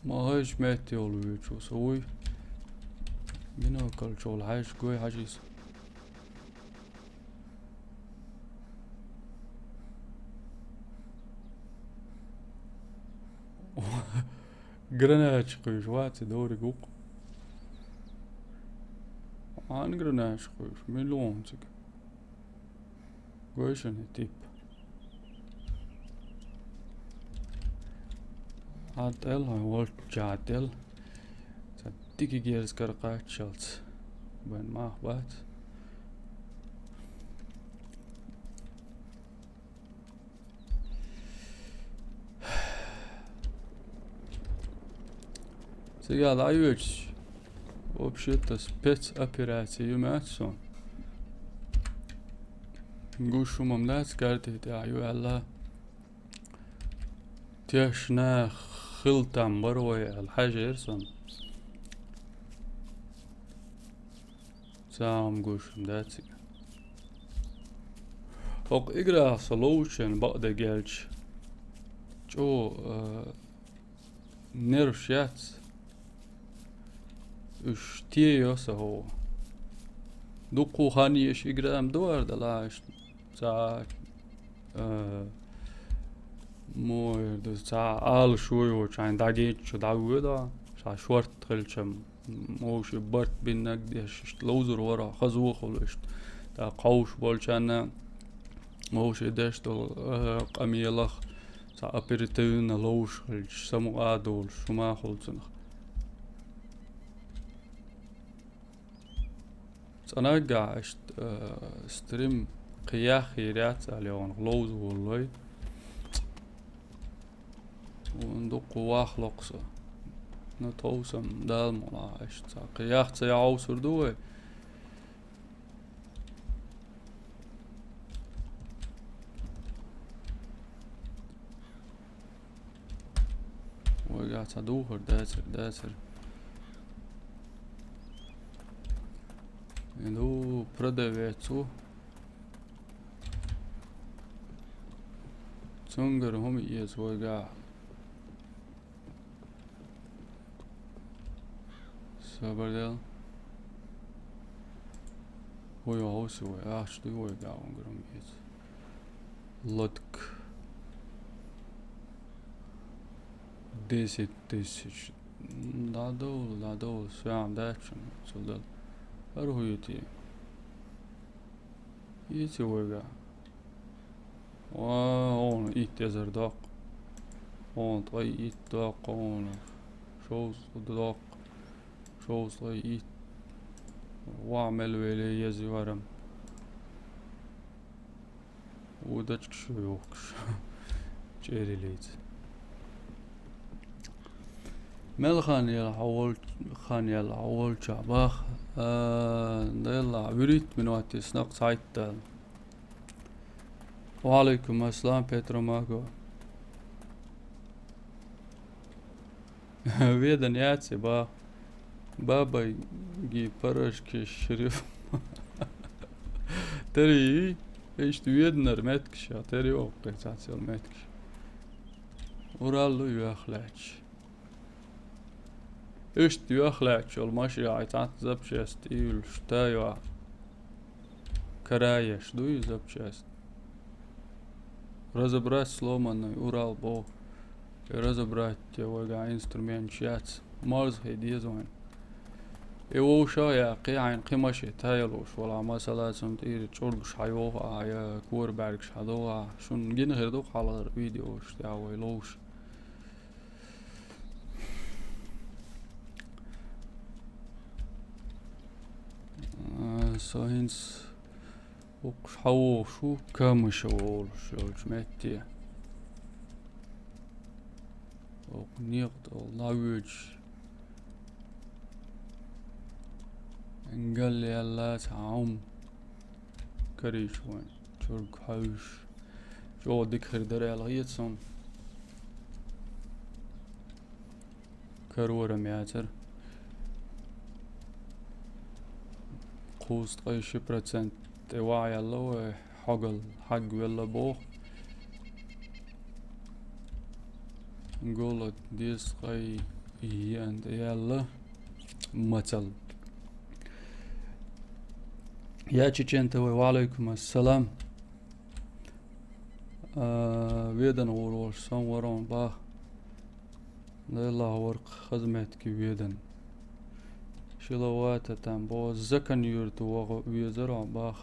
Ма хӀайчу метте йолу вуьйцу со вуй. Бинокль чухула хьаьжча гой хьажийса. Гранаташ кхуьйсуш вац и дориг ву-кх. Хьан гранаташ кхуьйсуш? Мила ву хьуна цига? Гой шуна и тип. Хьан тӀел, хьан волчча тӀел. Сан дика герз кара кхаччалц. Бен мах бац. Цигахь дӀайоьдуш, вообще-то, спецопераци ю моьтту суна. Гуш хӀума дац карти тӀехь ю аьлла. Тешна хила там бара вай аьлла хьаьжира суна. Цхьа хӀума гуш дац цига. ХӀокху играх со ловчун бакъдерг аьлча, чӀогӀа, а, нерваш яц. Уьш тӀе йо сан хӀо. Дуккха хан еш игра-м ду ара далахь иштта. Цхьа, а, муха эр ду, цхьа ала шо йоцуш хьайна дӀагича дӀавоьду, ша шорта хилча-м, вовшийн барт биннарг деш, иштта ловзур вара, хазо хуьлу иштта. ТӀаккха хьовш болчарна вовшийн деш долу, а, къамелах цхьа оперативно ловзуш хилча, самукъа а долуш, хӀума хуьлу цунах. Цкъа наггахь иштта, а, стрим кхин яхъяр яц аьлла, йогӀунах ловза волалой. Вон дуккха вахлокху со. Ну, товсам Дала мукъалахь, иштта цхьа кхин яхъ ца яхьовсур ду вай. Вайгахь цхьа духар дацара, дацара. Ну, продавец ву. Цуьнгара хӀума эца вайгахь. Собар дел. Хьо йо хьовса вай, ахча дуй вайгахь, унгар хӀума эца. Лотк. Десять тысяч. ДӀадовла, дӀадовла, соьгӀа дац шуна, цул дала. ХӀара хӀу ю те? Эци вайгахь. Ва, хьуна итт эзар доккху. Хьуна ткъе итт доккху, хьуна шовзткъа доккху. Шовзткъе итт. Ва, мел веле еза варам. Удочка шу йохкуш. ЧӀерилийца. Мел хан яла хьо волчу, хан яла хьо волчохь бах, а, делла, вуьрхӀитта минот йиснакъ цхьайтта. Ва Ӏалайкум ассалам, Петро Маго. Ведан яц и бах. Бабайги парашки шриф. Тари, иштта веданара меттигаш, я тари оккхе цацел меттигаш. Ураллу йоьхлаьч. Иштта йоьхлаьч йолу маши айцат запчасть ийлуш тайва. Караеш дуй запчасть. Разобрать сломанный Урал бо. И разобрать те вайга инструменташ яц. Марзхе деза вайн. И вовша я кхи хьайн кхи маши тайлуш вала масала цун тӀира чӀургаш хьайоха, я кора баьргаш хьадоха. Шун гина хир ду хьалар видеош тя вай ловш. Со хӀинца укхуш хьавогӀуш ву, Камышев олуш йолчу метте. Оха некъа тӀе дӀавоьдуш, галла яьлла цхьа хьума карийча вайн чург хьаьвзаш. ЧӀогӀа дика хир дара аьлла хета суна. Карорам яцара. Кхузткъе ши процент тӀе ваьӀ яьлла вай, хьогалла хьагвелла боху. Голод дезткъе еана тӀе яьлла мацалла. Я Чечен ТВ, ва Ӏалайкум ассалам. А, Ведан гӀур волуш сон вара хьуна бах. Делахь варх хаза меттиг Ведан. Шила вата там бо Закан юрта ваха везара хьуна бах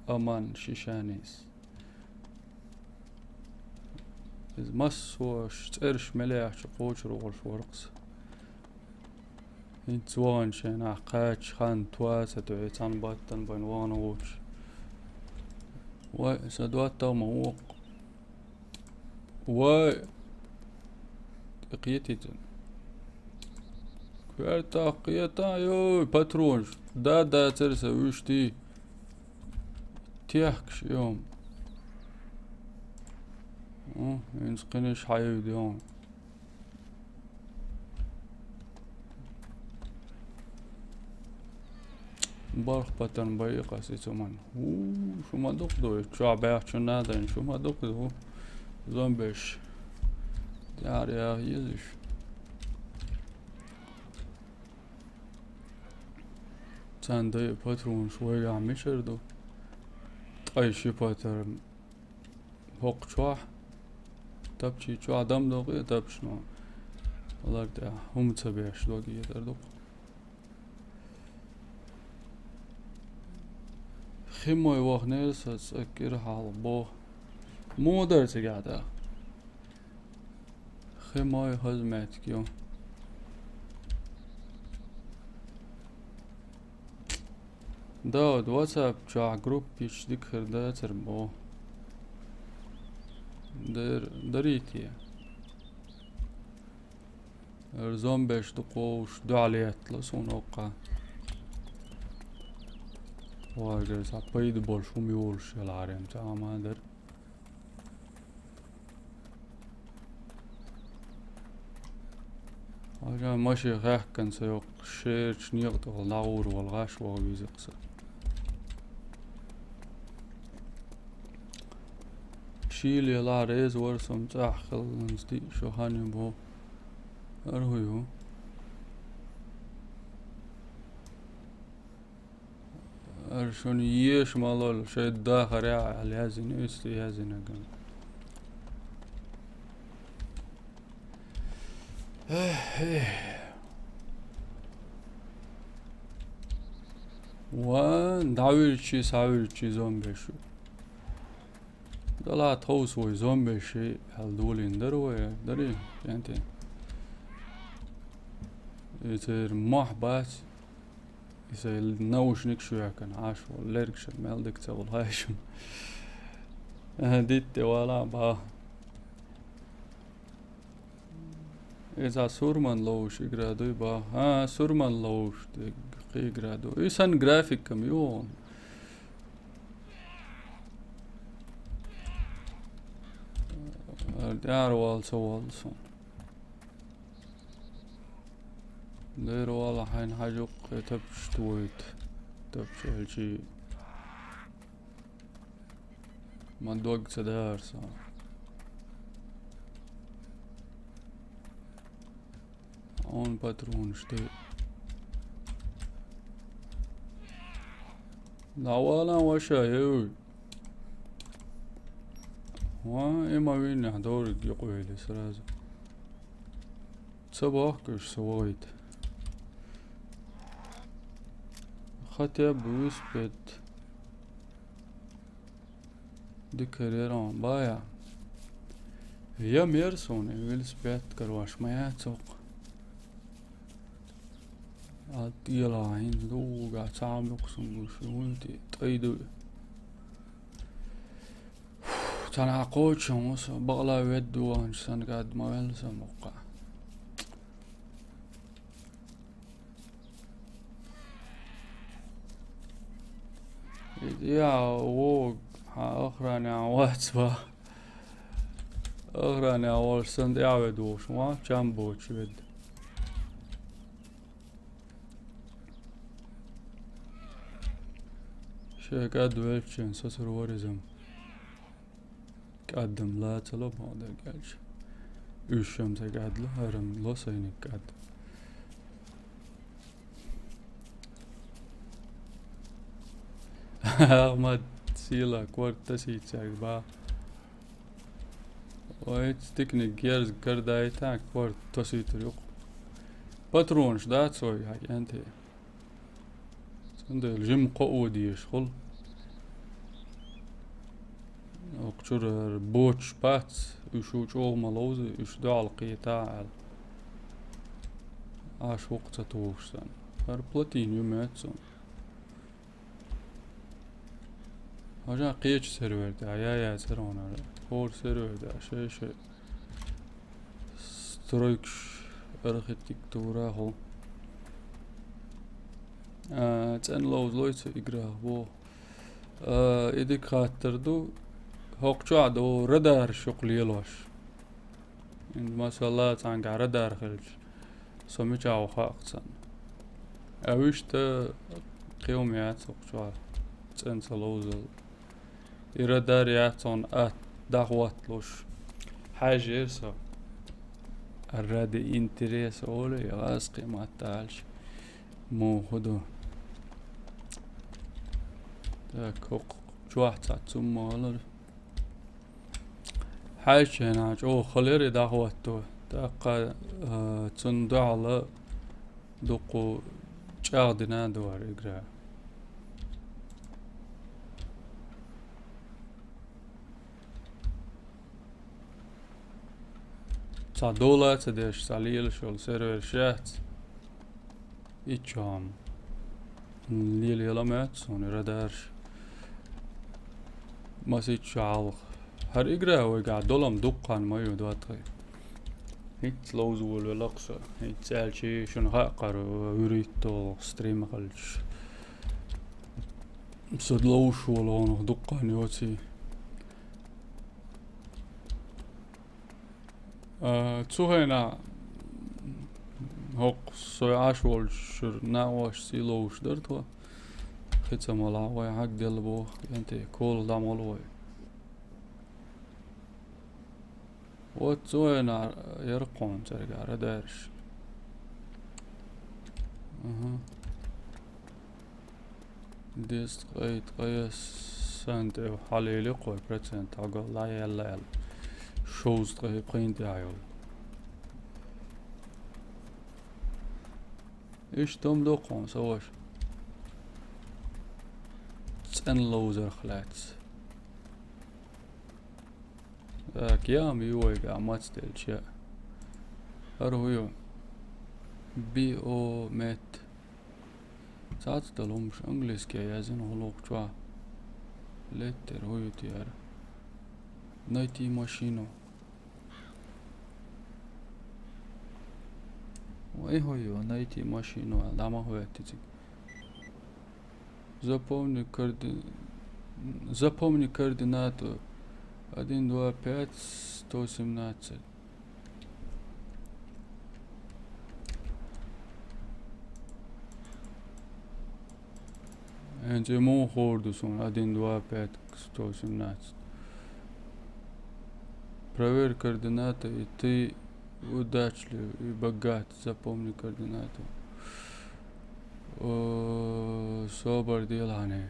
Аман Шишанис. Иза массо а цӀераш мел яхча кхочур волуш варкхас. ХӀинца вахана шайнах кхача хан тоца тӀе цхьана баттана байна вахана гӀулч. Вай, сан доттагӀа ма воккху. Вай! ТӀекхетийта. Бертах кхета, йой, патронаш. Да, да, церса уьш ди. Техкаш, йом. М, инс кхиниш хьайуд, йом. Барх патан бай къаси цуман. У, шу ма дукха ду, чу бяхчу надан, шу ма дукха ду. Зомбеш. Яр я езиш. Цан дай патронаш вайгахь мичара ду? Ткъай ши патар хӀокху чохь. Тапчий чохь дам докъе тапчано. Лар тӀехь хӀума ца беш дог етар дукха. Хи мой вахнера со цӀа кира хьалха боху. Муха дара цигахь тӀаккха? Хи мой хаза меттиг ю. Да, вот WhatsApp чохь группа йича дика хир дацара боху. Дар-, дарий те? Эр зомбеш ду кховш, дуьхьал еттала суна оккха. Вагар сан пайда болуш хӀума йолуш яларем ца ма дара. Хьажа машин хаьхкан ца йоккху шерачу некъа тӀехула дӀагӀур вала гӀаш ваха виза-кх сан. Шийла ла реза вара со цӀахь хилланца диъ шо хан ю боху. ХӀара хӀун ю? Ара шуна еша ма лолла, шайн дахарехь аьлла яздина, уьсту яздина ган. Эхь, эхь. Ва, дӀавирчий, схьавирчий зомбеш ю. Дала тховса вай зомбеш аьлла долийна дара вай, дарий, кӀентий? И церан мохь бац. И сайн наушник шу яьккхина, Ӏаш волу лергашна мел дика ца волу хьаьжна. Дитте вала баха. Иза сурман ловуш игра дуй баха. А, сурман ловуш дерг кхин игра ду. И сан графикам ю. Ара вала ца волу суна. Дера вала хьайна хьажуккхе тапчаш тойта. Тапча элчий. Ма дог ца дара со. Он патронаш тӀе. ДӀавала ваша, эй. Ва, и ма виннехь дориг юкъавели сразу. Ца бохкуш со вогӀийта. Хотя бы успеть. Дика хир яра хьуна, бая. Я мер суна, велосипед карош ма яц хӀокху. А тӀела хӀинца дугӀуга цхьа а мукъа сун гуш, хӀунда тӀе тӀай ду. Цхьана кхочушхьан ву со, бакъала ведда ваханчу сан кад ма велла сан мукъа. Я, вог, хьан охранехь вац ва. Охранехь волуш санна тӀаьхьаведа вовшахь ва, чам боцуш ведда. Шен кад велччун сацар варизам. Кадам ла ца ло боху дерг аьлча. Уьш шам ца кад ло, хӀарам ло сайниг кад. Ахмад сила корта тасийцаьрга баха. Ой, стикниг герз гардайта, корта тасуьйтур юкъа. Патронаш дац вай, хьан кӀентий? Цундела жима кхоо дезаш хуьлу. Окху чуьра боцуш бац, уьш ву чӀогӀа ма ловзу, уьш дуьхьал кхета аьлла. Аш вукху ца тухуш санна. ХӀара плотина ю моьтту суна. Хьажа кхечу сервер тӀехь, я, я, цервонара. ХӀора сервер тӀехь, шай, шай. Стройкаш, архитектура хьо. А, цӀена ловзалой цу играх боху. А, и дика хаттар ду, хӀокху чохь ду радарш юкъа лелош. Ин, масала, цхьаьнгахь радар хилча, со мичахь ву хаьа-кх царна. А вуьшта кхин хӀума яц хӀокху чохь, цӀена ца ловзал. И радар яц хьуна атта дӀахӀотталуш. Хьаьжира со. Ради интереса олу, я гӀазкхи матта аьлча. Муха ду. Так, хӀокху чохь цхьа цумма хилар. Хьаьжча хьенахь чӀогӀа хала яра и дӀахӀотто. ТӀаккха, а, цунна дуьхьал дуккха чӀагӀдина а ду хӀара игра. Цхьа дола а ца деш, цхьа лелаш йолу сервер шац. Иччохьа. Лелаялам яц суна радарш. Масийтта шу хьалха. ХӀара игра вайгахь долам дуккха ма ю, доттагӀий. ХӀинцца ловза волавелла-кх со. ХӀинцца аьлча шуна хаьа кхара вуьрхӀитта долу стрим хилча. Со ловзуш волу хьуна дуккха йоций. А, цу хенахь хӀокху со Ӏаш волчуьра накъост сий ловзуш дара тхо. Хи ца малахь вай хьагделла боху, кӀентий, кола дӀа молу вай. Вот цу хенахь яра кхуна цаьрга радарш. Аха. Дезткъе ткъе санна тӀе хьалелира кхо процент хьогалла яьлла аьлла. Шовзткъе пхийтта тӀехь йолу. Иштта хӀума ду кхуна, со ваша. ЦӀена ловзарх лаьцна. Так, яма ю вайга мацделча. ХӀара хӀу ю? Биомет. Цаца долу хӀумаш английски яздина хӀуллакх чохь. Леттера хӀу ю те хӀара? Найти машину. Вай хӀу ю, найти машину аьлла, дӀа ма хӀоьтту цига. Запомни коорди-, запомни координату один два пять сто семнадцать. ХӀинца и муха хуур ду суна один два пять сто семнадцать? Проверь координаты, и ты удачлив и богат. Запомни координату. О, собар делахьаний.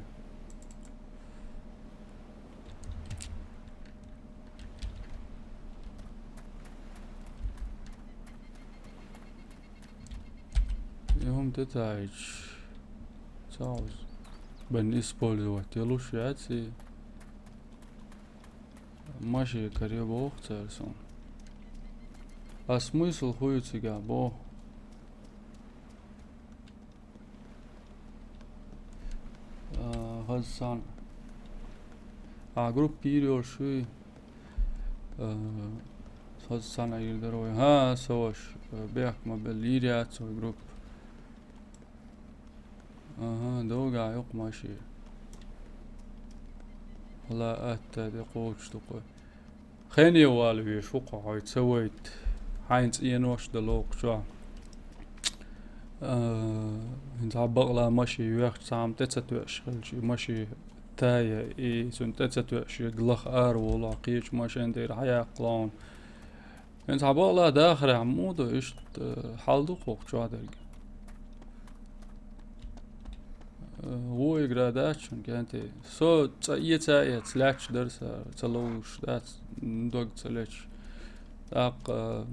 И хӀума тӀетаьӀча, цхьа бен использовать йолуш яц и. Машен каре боху цара суна. А смысл хӀу ю цигахь боху? А, хаза сан. А, группа йийр йолуш вуй? А, хаза сан йийр дара вай. ХӀа, со ваша, а, бехк ма белла, йийр яц вай группа. Аха, догахь юкъа машен. Хьала атта тӀе кхочуш ду кхой. Хене вала веш ву кхо хьой ца вайта. Хьайна цӀенош дан локху чохь. А, хӀинца хьан бакъла машен йоьхча цхьа хьама тӀе ца тоьаш хилча, и машен тая, и цунна тӀе ца тоьаш, и лаха ара волу, кхечу машен тӀера хьаяккха ловна. ХӀинца хьан бакъла дахарехь муха ду, иштта хьал ду кху чохь дерг. Э, вон игра дац шуна, кӀентий. Со цӀа эца а эца, лаьтташ дара са, ца ловзуш дац, м, дог ца лечаш. ТӀаккха,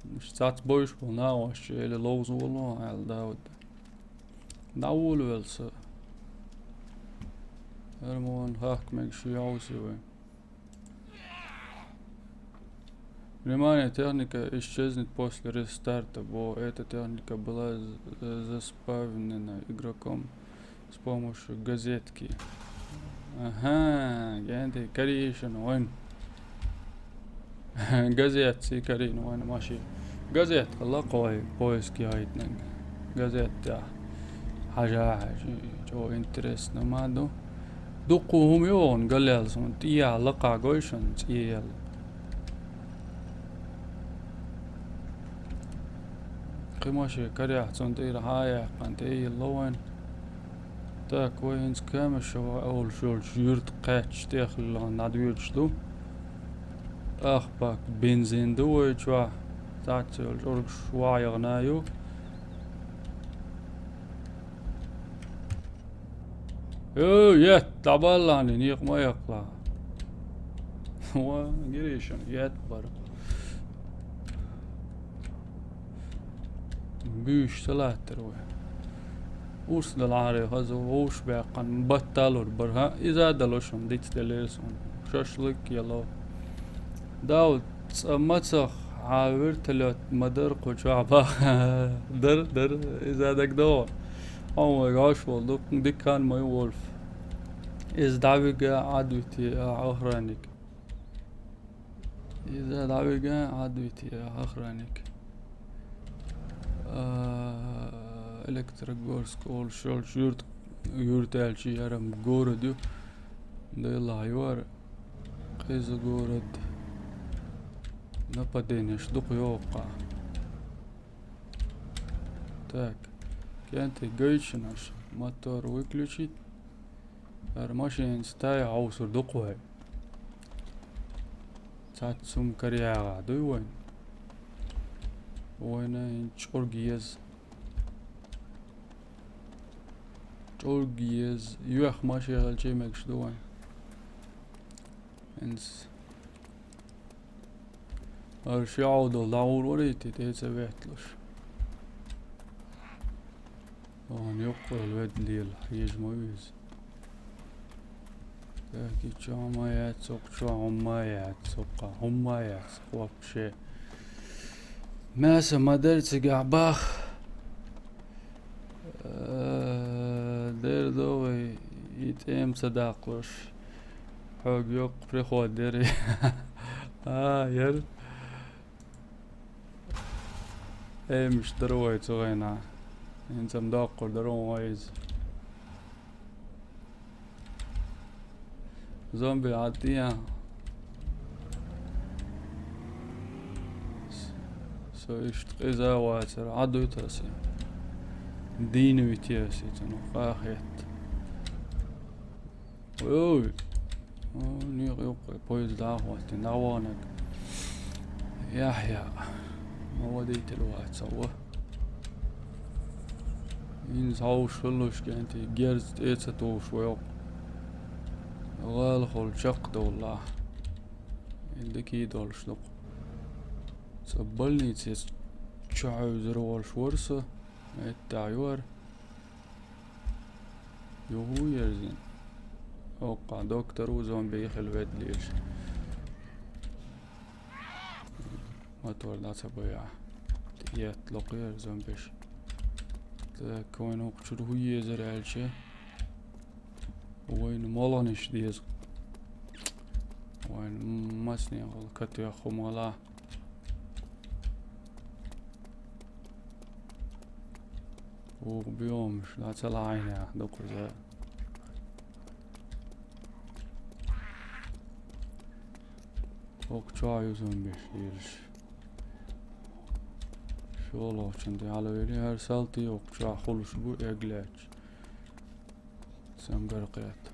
э, цац бойуш болу накъостий, эли ловза волу, аьлла Дауд. ДӀаволавелла со. ХӀара ма ван хахка мегаш ю хьовсий вай. Внимание, техника исчезнет после рестарта. Бо, эта техника была з-, заспавнена игроком с помощью газетки. Ага, кӀентий, карийшина вайн. Газетций карийна вайн машин. Газет хилла кхой поиск яйтнанг. Газет тӀехь. Хьажа, хьажа, чӀо интересно ма ду. Дукха хӀума йогӀун галел суна, тӀехьа лакха гой шуна цӀе яла. Кхимаше карехь цунна тӀера хьа а яьккхина, тӀе йилла вайн. Так, вай хӀинца Камешево олуш йолчу юьрта кхаьчча тӀехлелахана дӀадоьдуш ду. Ах бак бензин ду вай чохь. Цхьацца йолу чӀургаш вахьа яхана ю. Ё, етт, дӀабаллахьний, некъа ма яккхалахь. Ва, гиришан, етт бара. Буьйш ца латтар вай. Урс дала Ӏаре хаза вовш баьккхина, батталур бара, хӀа? Иза а далуш хӀума диц делира суна. Шашлык яло. Дав, цӀа мацах, хьан вертолёт ма дара кху чохь баха. Дара, дара, иза дагадогӀу. Хьо вай гӀаш волу, дуккха дикан ма ю Вольф. Иза дӀавига Ӏадвити, а, охранник. Иза дӀавига Ӏадвити, а, охранник. А, Электрогорск олуш йолчу юрт, юрт аьлча ярам город ю. Делахь юара. Къиза город. Нападенеш дукха йогӀу кхаъ. Так. КӀентий гайчунаш. Мотор выключить. ХӀара машинаца тай хьовсур ду-кх вай. Цхьацца хӀума караягӀа дуй вайн? Вайна хӀинца чӀург еза. ЧӀург еза. Юьхь машен хилча мегаш ду вайн. ХӀинца. ХӀара ши Ӏовдал дӀагӀур варий те, тӀе ца ветталуш? Вон юккъал ведлийла, хьежа ма веза. Так, и чохь ма яц, окху чохь хӀумма а яц, оккха хӀумма а яц, вообще. Мясо ма дара цигахь бах. Э, дер догӀий, и тӀема ца даккхалуш. Хьоьга йоккха приход дерий. А, яра. Эмиш дара вай цу гӀайна. ХӀинца-м доккхур дара вай иза. Зомби Ӏад дийа. Со иштта къиза вацара. Ӏад вуьту аса. Дийна вити аса, цунах къахетта. Ой. О, некъа юккъе поезд дӀахӀоттина, дӀаваханарг. Яхьъя. Ма водитель вац ва. ХӀинца хьовш хилалуш кӀентий, герз тӀе ца тухуш вай оккха. ГӀалахула чекхдовлахь. Ил дика долуш ду-кх. Цу больници чу хьуьйзур волуш вара со. Меттахь юара. Юху ерзина. Оккха доктор ву зомби хила ведлийла. Мотор дӀа ца байа. ТӀетта локхера зомбиш. Так, вайн хӀокху чуьра хӀу езар аьлча. Вайна молханаш деза. Вайн массане гӀала катоьхна хӀума гӀала. Оха биомаш, да, ца лаьйна, дукхаза. Оха чохь юзун беш йилаш. ШолгӀачун тӀе хьалавели, хӀара салти оха чохь хуьлуш бу эглаьча. Сан гар кхетта.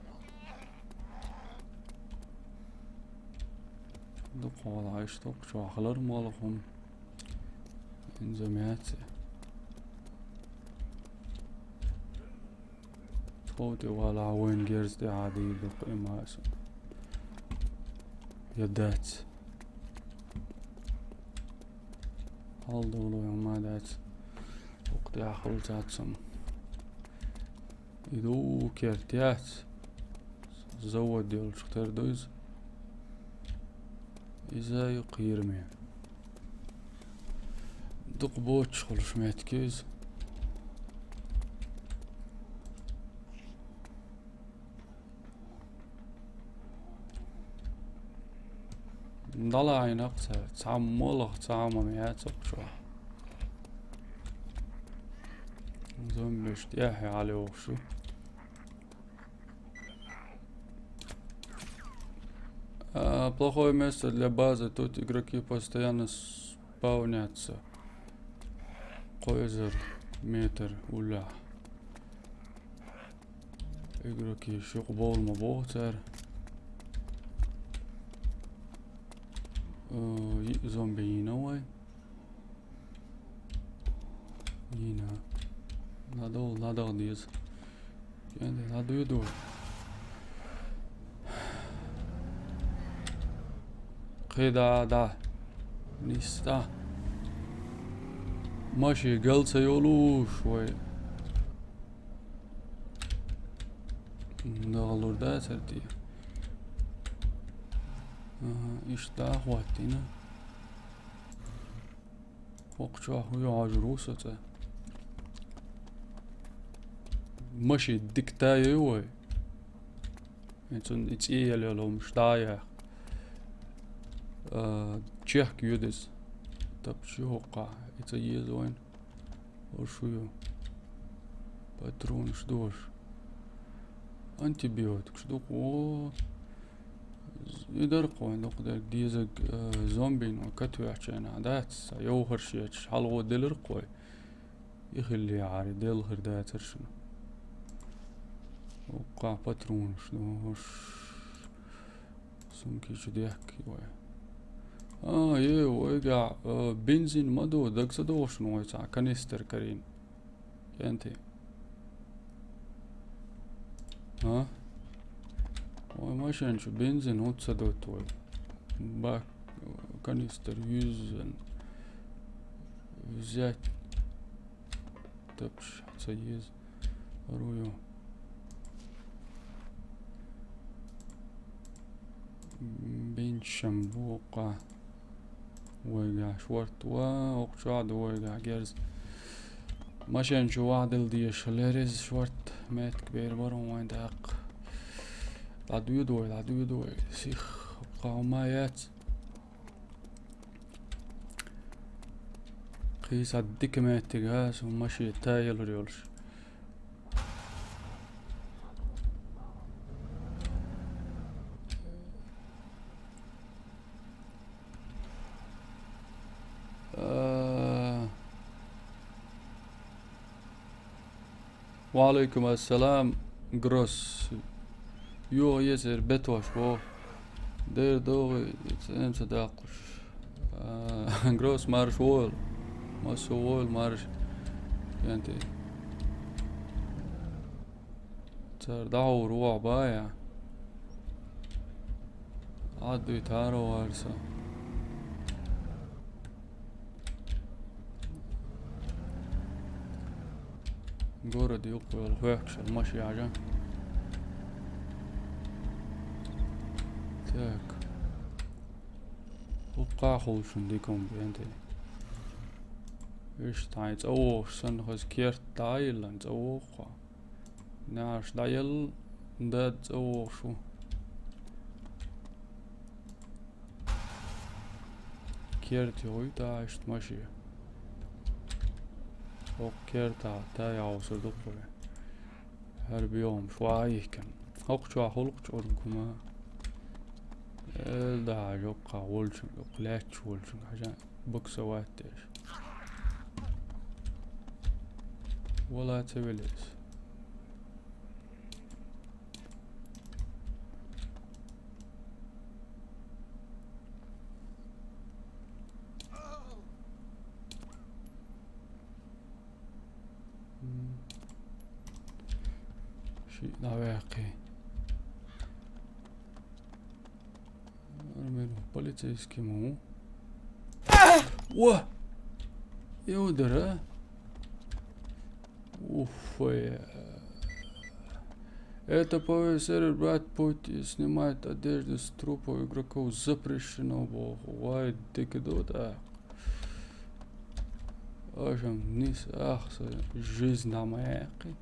Дукха хьолахь иштта оха чохь хилар молхун. Инза меца. Тхов тӀе валахь вайн герз тӀе хьадийла дукха и ма аса. Я дац. Хьалдолу я ма дац. Укх тӀехь хилча цунна. И ду керт яц. Завод йолчух тера ду иза. Иза ю кхийраме. Дукха боцуш хуьлуш меттиг иза. ДӀалаайна-кх ца, цхьамма лаха, цхьамма яц оха чохь. Зомбиш тӀехьа хьалайохуш ю. А, плохое место для базы. Тут игроки постоянно спавнятся. Кхо эзар метр уллехь. Игроки шух бовла ма боху цара. Э, йиъ зомби йина вай. Йина. ЛадогӀа, ладогӀа деза. КӀенде, ладуьйду. КхидӀа, дӀа. Нисса. Маши гал ца йолуш вай. ДагӀалур дацара тӀе. Ага, иштта дӀа а хӀоттийна. ХӀокху чохь хӀун ю хьожур ву со цӀа? Маши дика тайой вай. И цунна и цӀе яла йолу хӀумаш дӀа а яхка. А, чехка ю деза. Тапча ю хӀокхахь. И ца еза вайна. Ош шу ю. Патронаш дош. Антибиотикаш ду-кх. О, и дара-кх вайн дукха дерг дезаг, э, зомбин вай катвехча хенахь дац, сан йовхарш ечаш хьалгӀо делира-кх вай. И хилли яхьари, делла хир дацара шуна. Уккха патронаш дош. Сумки чу дехкий вай. А, е, вайгахь, э, бензин ма ду, даг ца догӀу шуна вай цхьа канистр карийна. КӀентий. А? Вай машен чу бензин хӀунда ца доту вай? Бак, канистр юьззина. Взять. Тапча ца еза. Руйо. Бинчам бу кху. Вайгахь шорт ва, окху чохь ду вайгахь герз. Машен чу вахьдала дезаш лерриза шорт, меттиг бер бара вайн даккха. ДӀадоьду вай, дӀадоьду вай. Сих, кху ма яц. Кхийса дика меттиг а, сан машен тайалур йолуш. А. Ва алейкум ассалам, Гросс. Юха езар бетош боху. Дера догӀу, цӀен ца даккхуш. А, Гросс марш войла. Массо войла марш. КӀентий. Цара дӀахьур ву ахь бан, я? Ӏад дуьйту хӀара вара со. Город юккъе йолу хӀоьттуш йолу машен яжа. Так. ХӀокхахь хуьлу шуна дика хӀума, КӀентий. Вуьш тхьайн цӀа вогӀуш санна, хаза керт дӀа а йиллина, цӀа вогӀу хьо. Наьраш дӀаелла, дада цӀа вогӀуш ву. Керта йогӀуьйту ахь иштта машен. ХӀокху кертахь тай хьовсур ду кхуьй. ХӀара боьхамаш ван а йихкина. ХӀокху чохь гӀуллакх чӀург хӀума. Эл дахьа жоккхахь волчуьнга, лаьтташ волчуьнга хьажа. Боксовать деш. Вала ца велес. М. Шиъ дӀаваьккхи. Армир полицейский ма ву. Ва! Юдара. Уф, ой. Это по сервер брать путь и снимать одежду с трупов игроков запрещено, боху. Вай, дика ду тӀаккха. Ошам нис ахса жизнь ма яьккхи.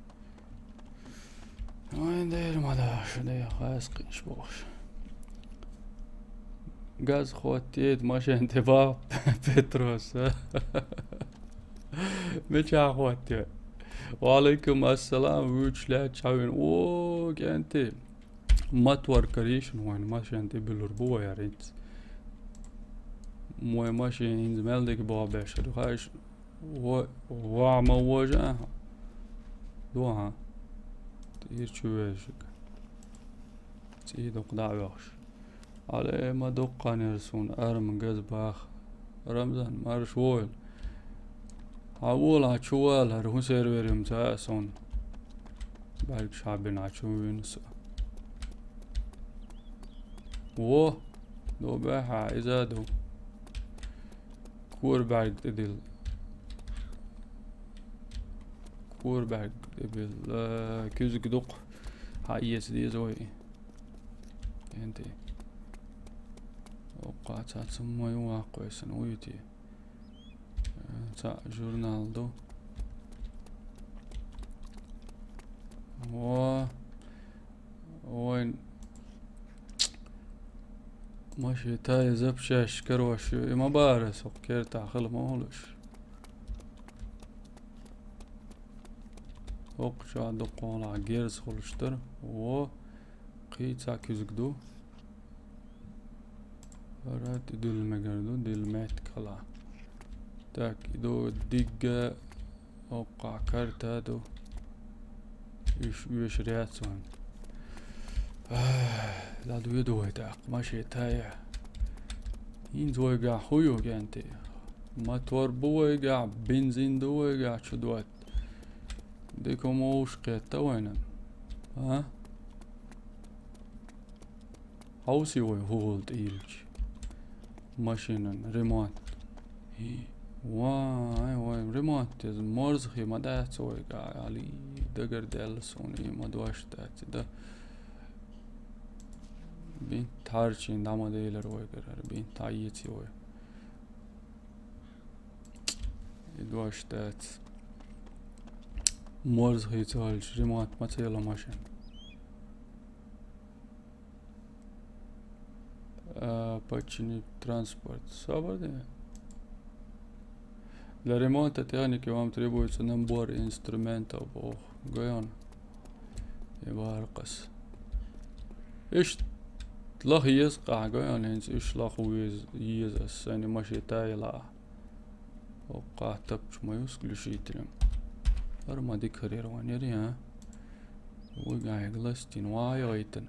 Ой, дера ма даша, дера хас кхинш бохуш. Газ хӀоттийта машен тӀе баху Петрос. Мичахь хӀоттийта? Ва алейкум ассалам, вуьйцуш лаьтташ хьавина. О, кӀентий. Мотор карийшина вайн машен тӀе буьллур бу вай хӀара хӀинца. Вай машен хӀинца мел дика боху беш хир ю, хаьий? Во-, ва ма вожа ахьа. Духа. ТӀера чу вежиг. ЦӀий дукха дӀа а вехаш. Але, ма дуккха нер суна арма газа баха. Рамзан, марш войла. Хьан вола, хьан чу вала, хӀара хӀун сервер ю ца а суна. БӀаргаш хьабина, хьан чу вина со. Во, до баьхьа, иза ду. Кора бӀарг тӀедилла. Кора бӀарг тӀедилла. Куьзга дукха. Хьан эца деза вай. КӀентий. Оккха цхьа цамма ю ваккхой сан, вуй те. Цхьа журнал ду. Во. Вайн машен тӀе запчасть, короче, и ма бара со, кертахь хила ма волуш. ХӀокху чохь дуккха герз хуьлуш дара. Во, кхин цхьа куьзга ду. ХӀара тӀедилла мегар ду, дилла меттиг хила. Так, и ду дигга, хӀокхахь карта ду. Уьш оьшур яц вайн. Ах, ладоьду вай тӀаккха, машен тӀе. ХӀинца вайгахь хӀун ю, кӀентий? Мотор бу вайгахь, бензин ду вайгахь, чу дойту. Дика ма вовш кхетта вайна. А? Хьовсий вай хӀугӀул тӀе йиллича? Машинан ремонт. Вай, вай, ремонт деза, морзахий ма дац вайгахь, али, дагардаьлла суна, и ма дош дац, да. Бинт тхьарчийна дӀа ма делира вайгара, бинт тхьа эций вай. И дош дац. Морзахий ца хилча, ремонт ма ца йолу машина. А, починить транспорт. Собар де. Для ремонта техники вам требуется набор инструментов. Ох, гойон. И варкъас. Иштта лаха еза къахьа гойон, хӀинца уьш лаха веза, еза ас сайна машен тӀе йила. Оккха тапча ма ю включителем. ХӀара ма дика хир яра вайн яра, а? Вуй гайга ластийна, вай гӀайтина.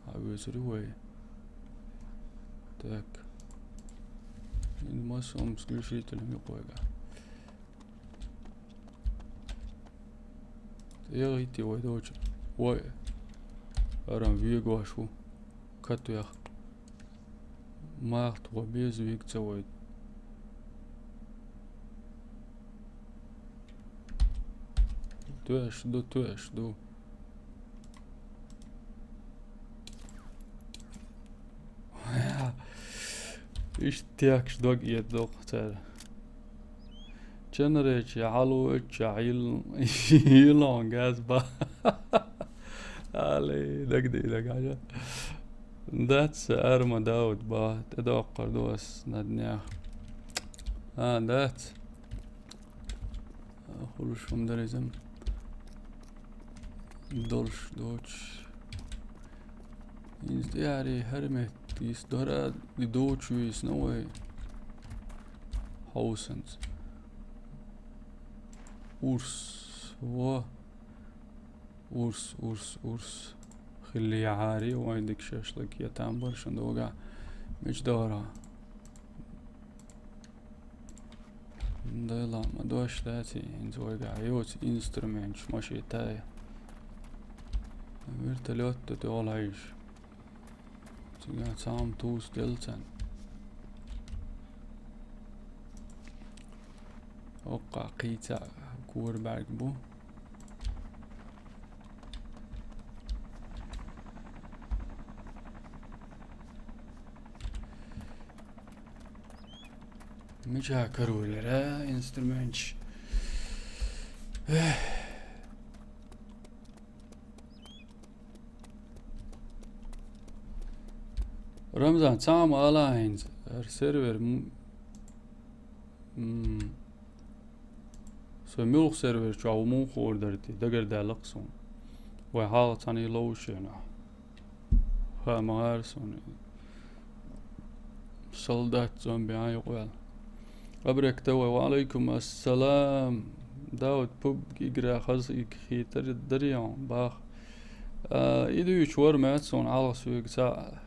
Хьан везар ю вай? Так. Ин ма сом включителем юкъа вайга. ТӀегӀитте вай доцу. Вай. ХӀара вегош ву. Катвех. Мах тхо беза виг ца вайта. Тоьаш ду, тоьаш ду. Иштта техкаш дог эца доккху цара. Чанареча, хьалоча, хьил-, хьилон газ ба. Али, дагадий, дагахьа. Дац, арма Дауд ба, тӀедоккхур ду ас на днях. А, дац. Хуьлуш хӀума дара иза. Долуш доцуш. ХӀинца тӀаьхьарий хӀара метта йист дара, и доцуш вийсина вай хьовсанца. Урс, во. Урс, урс, урс. Хиллехьарий, вайн дика шашлык я там баршан догахь. Мича дахара? Дела, ма дош дац, хӀинца вайгахь йоцу инструменташ машен тӀе. Вертолёт тӀе тӀехула хьийжа. Цигахь цхьа хӀума туса делла царна. Оккха кхийца кора бӀаьрг бу. Мича карор яра инструменташ? Эх. Рамзан, цхьа хӀума ала хӀинца, хӀара сервер м-, м-, Со муьлха сервер чу ву муха хуур дара те, дагардаьлла-кх суна. Вай хьалха цхьаьна ловш шена. Ха, ма гӀара суна. Солдат зомби а юкъаваьлла. Абрек, давай, ва алейкум ассалам. Дауд, пубг игра хаза иг хетар дари он, бах. А, и дуьйцуш вар маьт суна, хьалха соьга ца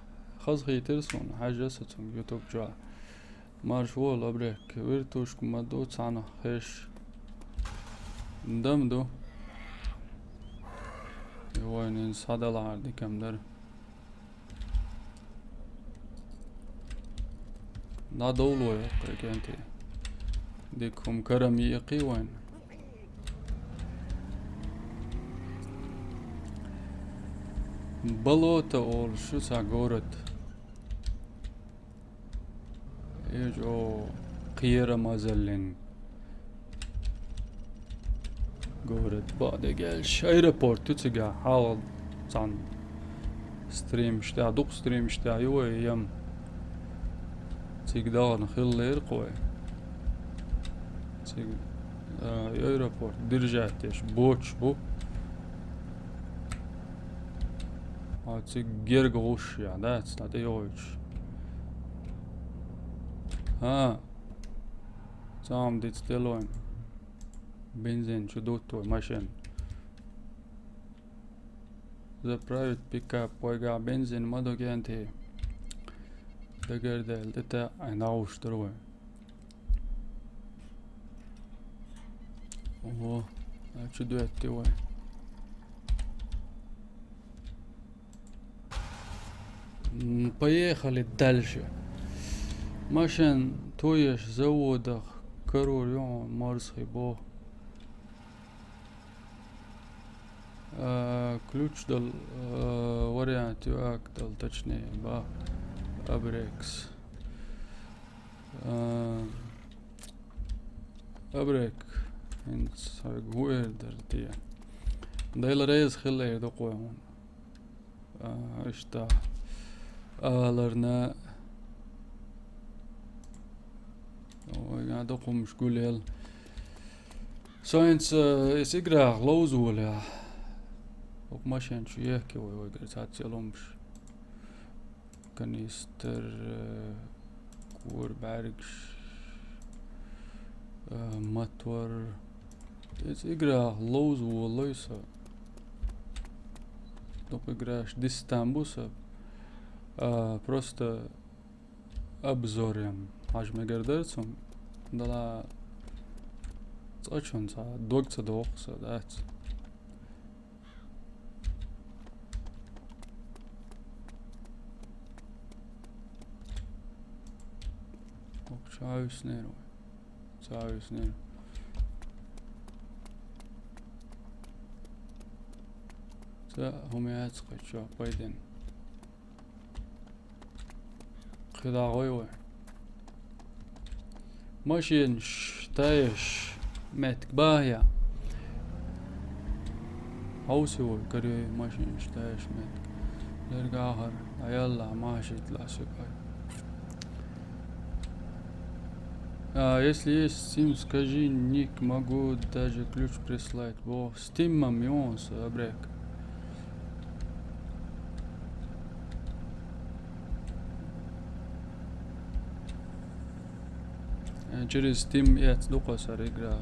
хаза хетар суна, хьажа са цунга YouTube чу. Марш вол, Абрек, вертушка ма ду цхьана хеш. Дам ду. Йой, нин схьадалахьара дикам дара. ДӀадовлой, прикиньте. Дика хӀума карам екхий вайн. Болото олуш ю цхьа город. Эжо кхера мазаллин. Город бадегелш. Аэропорт ю цига, хьалха цхьана стримаш тӀехь, дукха стримаш тӀехь ю вай, ям. Цига дахана хилла лерхӀ вай. Цига, а, аэропорт, держать деш, боч бу. А цига герга гӀуш я, да, цхьа тӀе йогӀуьйтуш. ХӀа. Цхьа хӀума диц делойн. Бензин чу дутт вай машен. Заправить пикап, вайгахь бензин ма ду кӀентий. Дагардаьлла, тӀе таьӀӀина дӀагӀуш дара вай. Ого, а чу доьттий вай. М, поехали дальше. Машен тоеш заводах карор ю хьуна, морсхий бо. А, ключ дал, а, вариант ю акт дал, точнее, ба, Абрекс. А, Абрек, хӀинца хьоьга хӀу эр дара те? Дайла реза хилла эр ду-кх вай хьуна. А, иштта аларна. Ой, а дукха хӀумаш гулъелла. Со хӀинца, э, эс играх ловза волу. ХӀокху машен чу ехке вай, вайгара цхьацца яломаш. Канистр, э, кора бӀаьргаш, э, мотор. Эс играх ловза волуй со. Дукха играш дистан бу со. А, просто обзорем хьажа мегар дара цунна. Дала цкъачунна цхьа дог ца доккху сан, дац. Ох, ца хьаьвсинера вай. Ца хьаьвсинера. Ца хӀума яц кхачо пайден. КхидӀа гӀой вай. Машинаш тайеш меттиг бахьа. Хьовсий вай, карий машинаш тайеш меттиг. Лергахар, аялла, машит ласуьгай. А, если есть Steam, скажи ник, могу даже ключ прислать. Бо Steam-м ю хьуна сан, Абрек. Э, через Steam эцна ду-кх аса хӀара игра,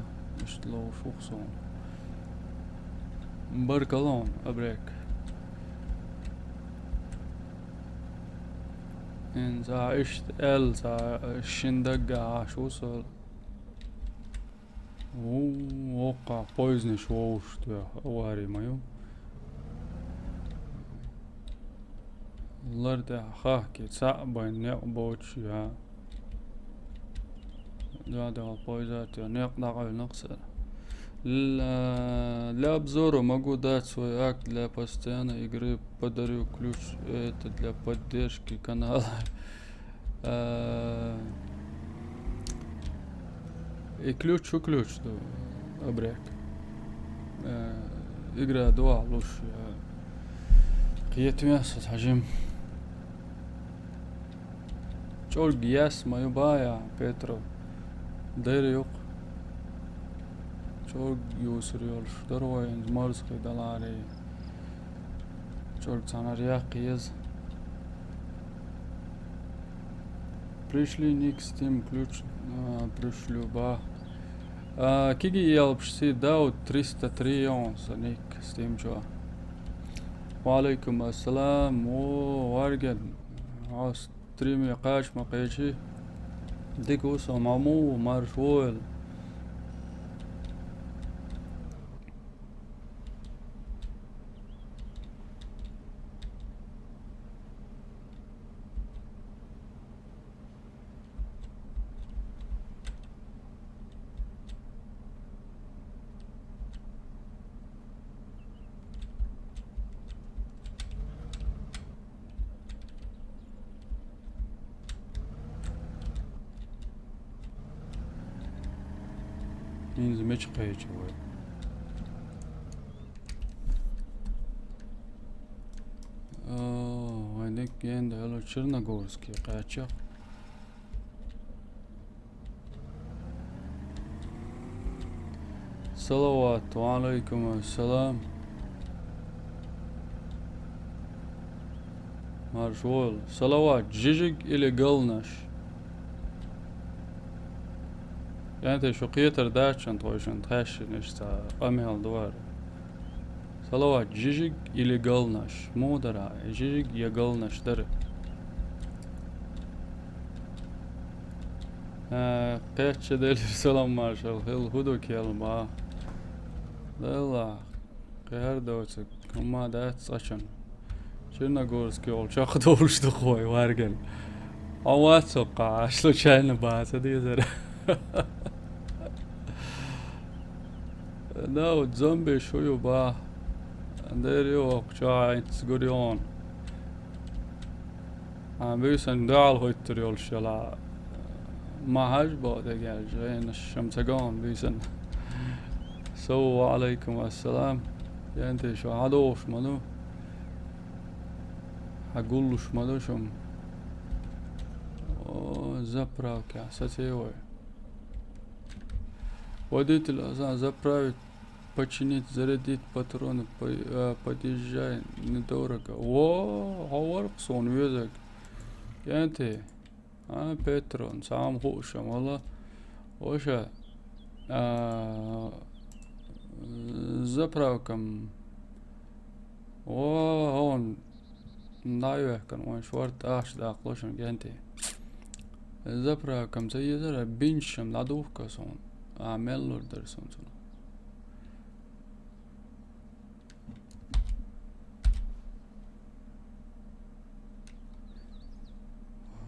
иштта ловш ву-кх суна. Баркалла хьуна, Абрек. ХӀинца иштта аьлла, цхьа шина даггахь Ӏаш ву со. Ву, воккхахь поезднаш вовшах тоьхна, авари ма ю. Лар тӀехь хахке цхьаъ бен некъ боцуш я. Да, да, поезда тӀе некъ дӀакъевлина-кх сан. Л-, для обзора могу дать свой акт для постоянной игры, подарю ключ, это для поддержки канала. Э, и ключ, у ключ ду, Абрек. Э, игра дуа луш, э, кхетамехь со хьажим. ЧӀорг яс ма ю бая, Петро. Дайра юкъ. Чорг юсур йолуш дара вай, хӀинца марзахе даларе. Чорг цхьанара яккха еза. Пришли ник Steam ключ, а, пришлю ба. А, киги елпаш си Дауд триста три он са ник Steam чо. Ва алейкум ассалам, о, Варген. Ас Стриме кхача ма кхечи. Дика ву со, ма муха ву, марша вогӀийла. ХӀинца мича кхечи вай? О, вай дика генда хӀела Черногорске кхаьчча. Салават, ва алейкум ассалам. Марш вол. Салават, жижиг или галнаш? ЯнтӀе шу кхетар дац шуна, тхой шуна тхаьшшинаш цхьа къамел ду вара. Салават, жижиг или галнаш? Муха дара, жижиг я галнаш дара? Э, кхечча делира салам маршал, хила хӀу ду кел ма. Делла, кхер доцург, хӀумма дац цкъачун. Черногорск йолу чекхдолуш ду-кх вай варган. Хьо вац хӀокхахь, случайно баца дезара. Да, вот зомби шу ю ба. Дер ю хӀокху чохь хьайца гур йогӀун. Хьан буьйсан дуьхьал хӀуьттур йолуш йолахь. Ма хьажа боху дегерчу гӀенаш шуна ца гон буьйсан. Сов, ва алейкум ассалам. ЯнтӀе шу хьан дохуш ма ду? Хьан гуллуш ма ду шуна? О, заправка, сацевой. Водитель, а, заправить, починить, зарядить патроны, по-, а, подъезжай, недорого. Во, хьо вара-кх суна везарг. КӀентий. А, Петрон, цхьа хӀума хууш ма вала. Ваша, а, заправкам. О, хьуна дӀа а вехкана, вайн шорта ахча даккхало шуна, кӀентий. Заправкам ца езара, бинчам дӀадухка суна. А, мел лур дара суна цунах.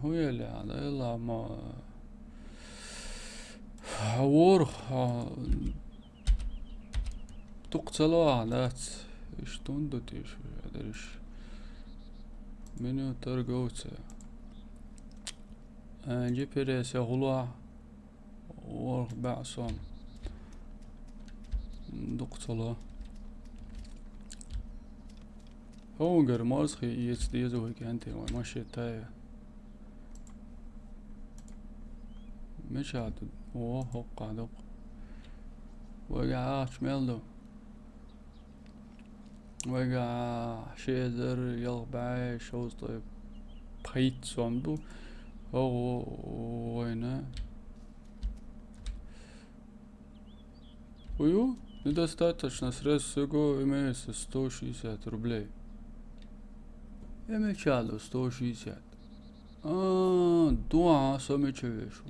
ХӀун ели, ада ила ма, хьан ворхӀ, хьан дукха ца ло ахьа дац. Иштта хӀунда ду те шу, адарш? Меню торговца. Э, джи пи эс я хӀула. ВорхӀ баьӀ сом. Дукха ца ло. ХӀунгара морзхе эца деза вай, кӀентий, вай машен тая. Мича ду? О, хӀоккхахь ду-кх. Вайгахь ахча мел ду? Вайгахь ши эзар ялх бӀе шовзткъе пхийтта сом ду. ХӀокху вайна. Ую, недостаточно средств, всего имеется сто шестьдесят рублей. Я мича ду сто шестьдесят. А, дуьхьа со мича вешу?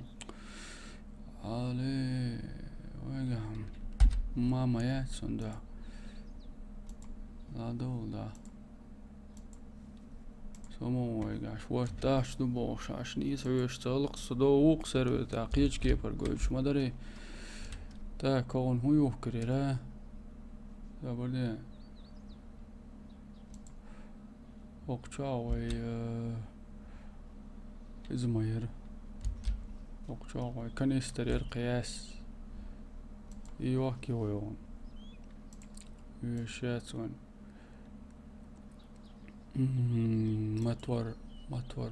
Али, вайгахь. Мама яц он, да. Ладу, да. Со ма вайгахь, шорта ахча ду бохуш, ахча нийса веш ца хилла-кх, со до вукху сервета кхечу кепара гойтуш ма дарий. Так, кхуна хӀун юхкарера? Забарде. ХӀокху чохь вай, э, иза ма яра. ХӀокху чохь вай канистр яра кхияс. И йохки вай вон. Веш яц вайн. М, мотор, мотор.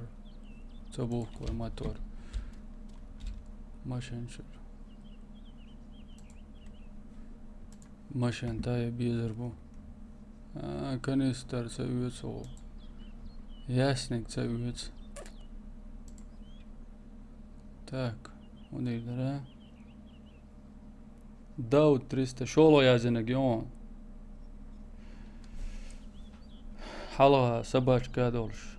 Ца бухку вай мотор. Машин чуьра. Машин тӀа безар бу. А, канистр ца оьцу. Ясник ца оьцу. Так, хӀун дийр дара? Дауд триста, шолгӀа язйинарг ю хьуна. Хьалха собачка долуш.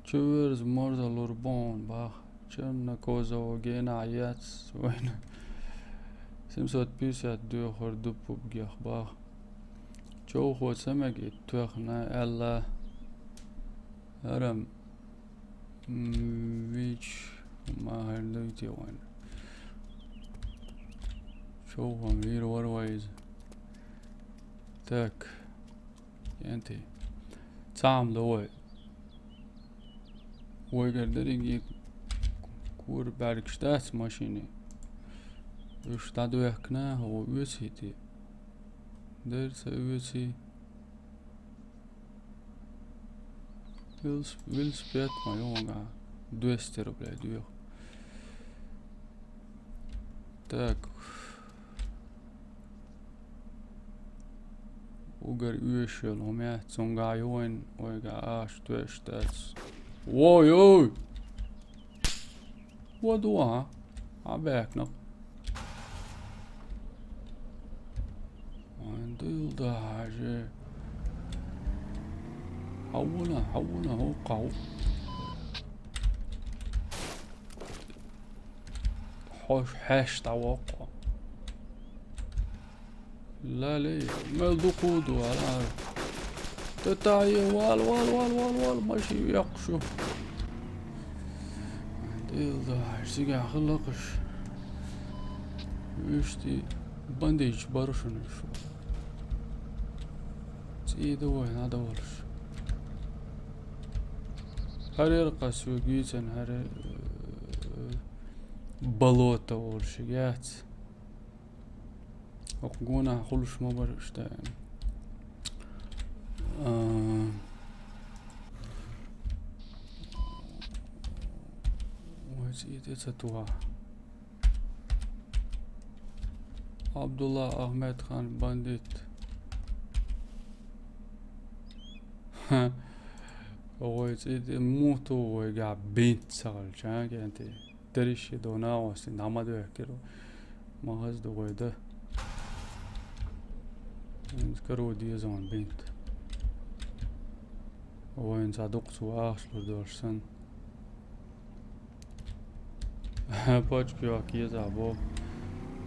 Чу верза марза лур бу хьуна, бах. Чернокозово генахь яц вайна. Семьсот пятьдесят доьхур ду пубгех, бах. Човхо ца мега и тоьхна аьлла. ХӀара, м, вич ма хӀара дуй те вайна. Човхо вийр вара вай иза. Так. КӀентий. Цхьаъ ма ду вай. Вайгара дерриге кора бӀаьргаш дац машине. Уьш дӀадоьхкина, хӀо оьций те? Дера ца оьций. Велос-, велосипед ма ю вагахь. Двести рублей доьху. Так. Угар оьшуш йолу хӀума яц, цуьнгахь ю вайн, вайгахь аша тоьаш дац. Вой, ой! Вон ду, а? Хьан баьхкина? Вайн дилда хьажи. Хьавна, хьавна, хӀокху хьав. Хьош хьаьш дӀавоккху. Лале, мел дукха ду, ала. Тата, е, вал, вал, вал, вал, вал, маши веккхуш ю. Дилда, цигахь хила лакхаш. Вуьшти бандиташ бара шуна уьш. ЦӀий ду вай, надо волуш. ХӀара яра кхас вуьгу йийцина, хӀара, э, болото волуш яц. Окху гонахь хуьлуш ма бара иштта. А, вай цӀий тӀе ца тухахь. Абдулла Ахмедхан бандит. Ха. Вай цӀий тӀе муха туху вайгахь бинт ца хилча, а, кӀентий? Дерриш а до нагӀостий, дӀа ма доьхкира. Ма хаза ду вай дан. ХӀинца каро деза вайн бинт. Вайна цхьа дукха цо ахча лур долуш санна. Пачка йоккху еза боху.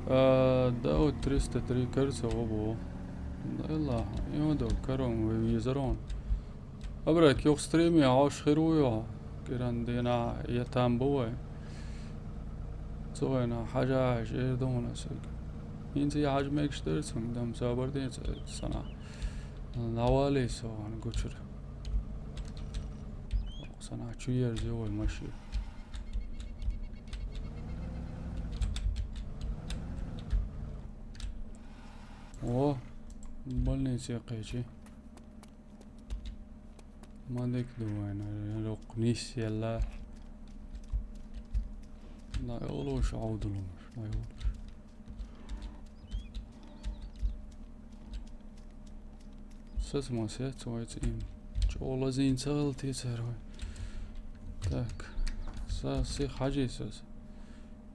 А, Дауд триста три кара ца гӀо боху. Делла, и хӀун ду, каро вай везар вон. Абрек, юха стриме Ӏаш хир ву юха? Кхиран дийнахь я там бу вай? Цу вайна хьажа хьажа эр ду хьуна аса. ХӀинца и хьажа мегаш дара цунга, дам сабар ден ца, санахь. ДӀавалий со хьуна гучура. Санахь чу ерза ю вай машина. О, больнице кхечи. Ма дика ду вайна, рокх нисъелла. ДӀайолуш Ӏовдалуш, дӀайолуш. Саца ма сец вай цӀийна. ЧӀогӀа лазийна ца хилла те цара вай. Так. Са сиха хьажий саца.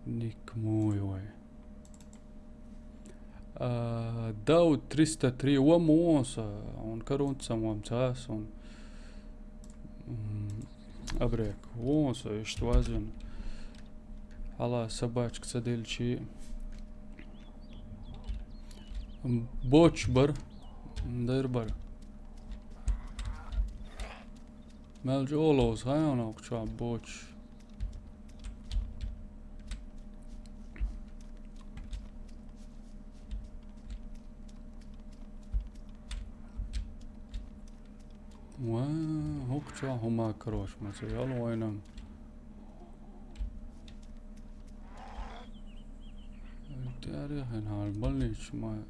Ник мой вай. А, Дауд триста три, ва ма вон со, он карунца ма ца сон. М, абрек, вон со, иштта вазин. Хьала собачка ца делчи. Боч бар. Дер бар. Мел чӀогӀа ловза, хьан йона окху чохь боч? Ва, хӀокху чохь хӀума карош ма ца ял вайнам. ТӀаьхьа хьал больница ма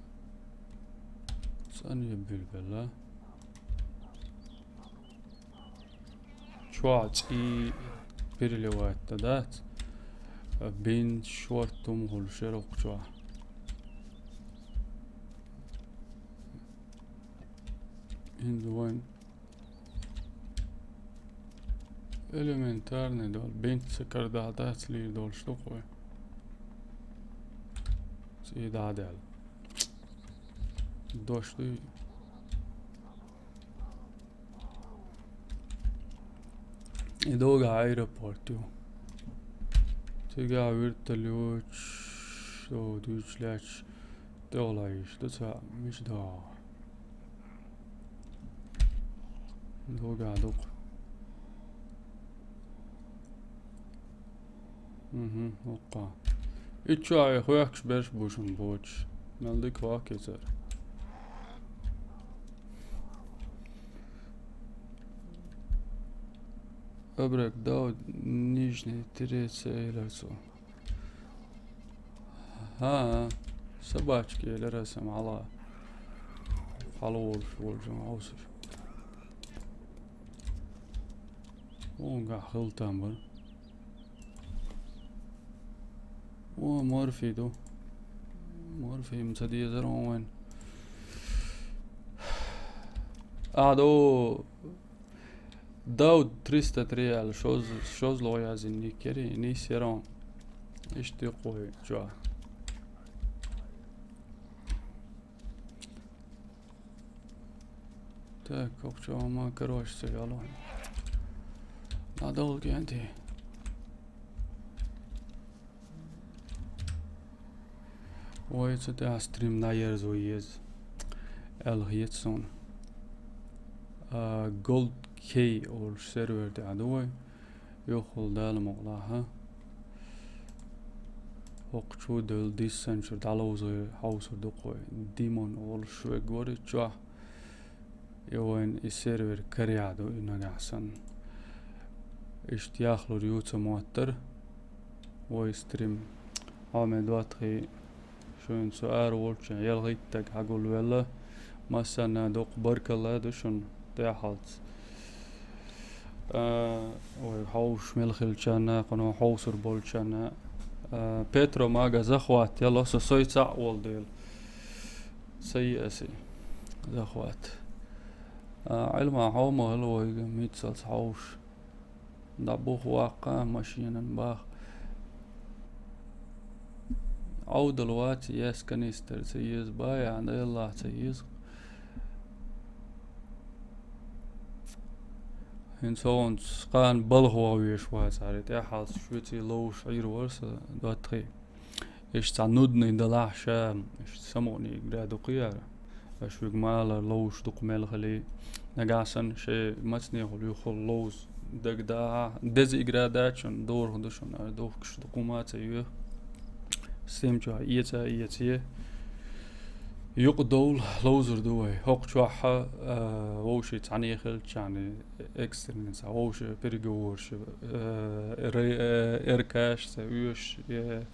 цӀан е билбелла. Чохь цӀий переливать дан дац. Бинт шорта хӀума хуьлуш яра хӀокху чохь. ХӀинца вайн элементарный дол, бенч ца кара дахьа дац лийр долуш ду-кх вай. ЦӀий дӀа а даьлла. Дош дуй. И догахь аэропорт ю. Цигахь вертолёташ, о, дуьйцуш лаьтташ, тӀехула йиш ду ца, мича догӀу. Догахь ду-кх. Мгм, хӀокху. Итт чохь хӀоьттуш берш бу шуна боцуш. Мел дика хӀокху и цара. Абрек дав нижний тире ца элира цо. ХӀан, собачка элира аса хьала. Хьала волуш волчу хьовсуш. Онгахь хила там бара. О, морфий ду. Морфий ма ца дезара вайн. А, ду, Дауд триста три аьлла, шоз-, шозлагӀа яздина ник яра, нис яра. Иштта юкъа вай чохь. Так, кху чохь ма, короче, ца йолу. Надолго кенти. Вай цу тӀехь стрим дӀаерзо еза аьлла хета суна. А, Gold Key олуш сервер тӀехь ду вай. Юххул Дала мукъалахь. ХӀокху чу а девлла диссанчуьра дӀаловзий хьовсур ду-кх вай. Димон олуш верг вара и чохь. И вайн и сервер карехь ду и нагахь санна. Иштта яхлур ю ца моттара вай стрим. Хьо ме доттагӀий, шуна цу ара волчу ялхиттаг хьагулвелла. Массанна дукха баркалла ду шуна тӀаьхьалц. А, вай хьовсуш мел хилчарна, кхуьнан хьовсур болчарна. А, Петро мага захват яло со сой цхьаъ волу дела. Ца е аса и захват. А, Ӏилма хьо ма хила вайга, мицалц хьовш. ДӀабух ваккха машенан бах. Ӏовдал вац, ес канистр ца еза, баян деллахь ца еза. ХӀинца хӀонца кхана балха ваха веш вацара, тӀаьхьалц шуьца ловш Ӏийр вара сан доттагӀий. Иштта цхьа нудный далахь ша, иштта самукъане град дукха яра. Аша вуьга малар ловш дукха мел хили. Нагахь санна шайн мацанехула юххул ловза дагадахьа, деза игра дачун дорах ду шуна, ара духкуш дукха ма ца йоьху. Сим чохь эца а эцае. Юкъа довла ловзур ду вай. ХӀокху чохь а, вовшийн цхьаьна хилчарна экстренный цхьа вовшийн переговорш, э, ре-, э, РК-ш ца оьшуш, э,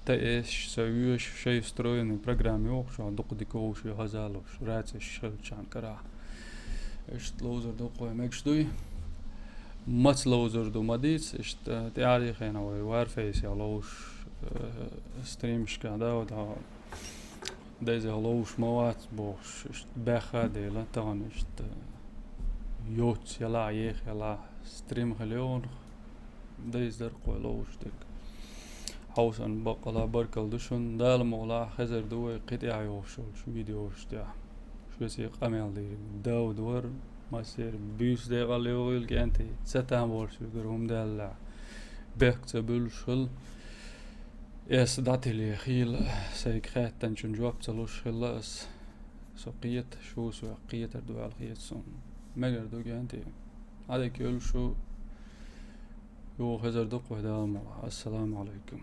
ТС-ш ца оьшуш, шайн встроенный программа йохуш, дукха дика вовшийн хазалуш, рацеш хилчарна карахь. Иштта ловзур ду-кх вай, мегаш дуй. Маца ловзур ду ма дийца, иштта тӀаьхьарий хенахь вай Warface-ехь ловзуш, э, стримашкахь да, да, дайзех ловзуш ма вац бохуш, иштта баьхха а дела, тахана иштта йоццу ялахь, еха ялахь стрим хила йогӀуш, дайза дара-кх вай ловзуш дерг. Хьовсан баккъала баркалла ду шуна, Дала мукъалахь хезар ду вай кхин тӀехь йохуш йолчу видеош тӀехь. Шуьца къамел дийр Дауд вара, массеран буьйса декъал йогӀийла кӀентий, ца там волуш вуьгур хӀума даьлла, бехк ца буьллуш хила. Эс дӀатиле хийла, сайга хаьттанчун жоп ца луш хилла ас. Со кхета, шу со кхетар ду аьлла хета суна. Мегар ду кӀентий. Ӏадика йолуш шу, юха хезар ду-кх вай Дала мукъалахь. Ассаламу Ӏалайкум.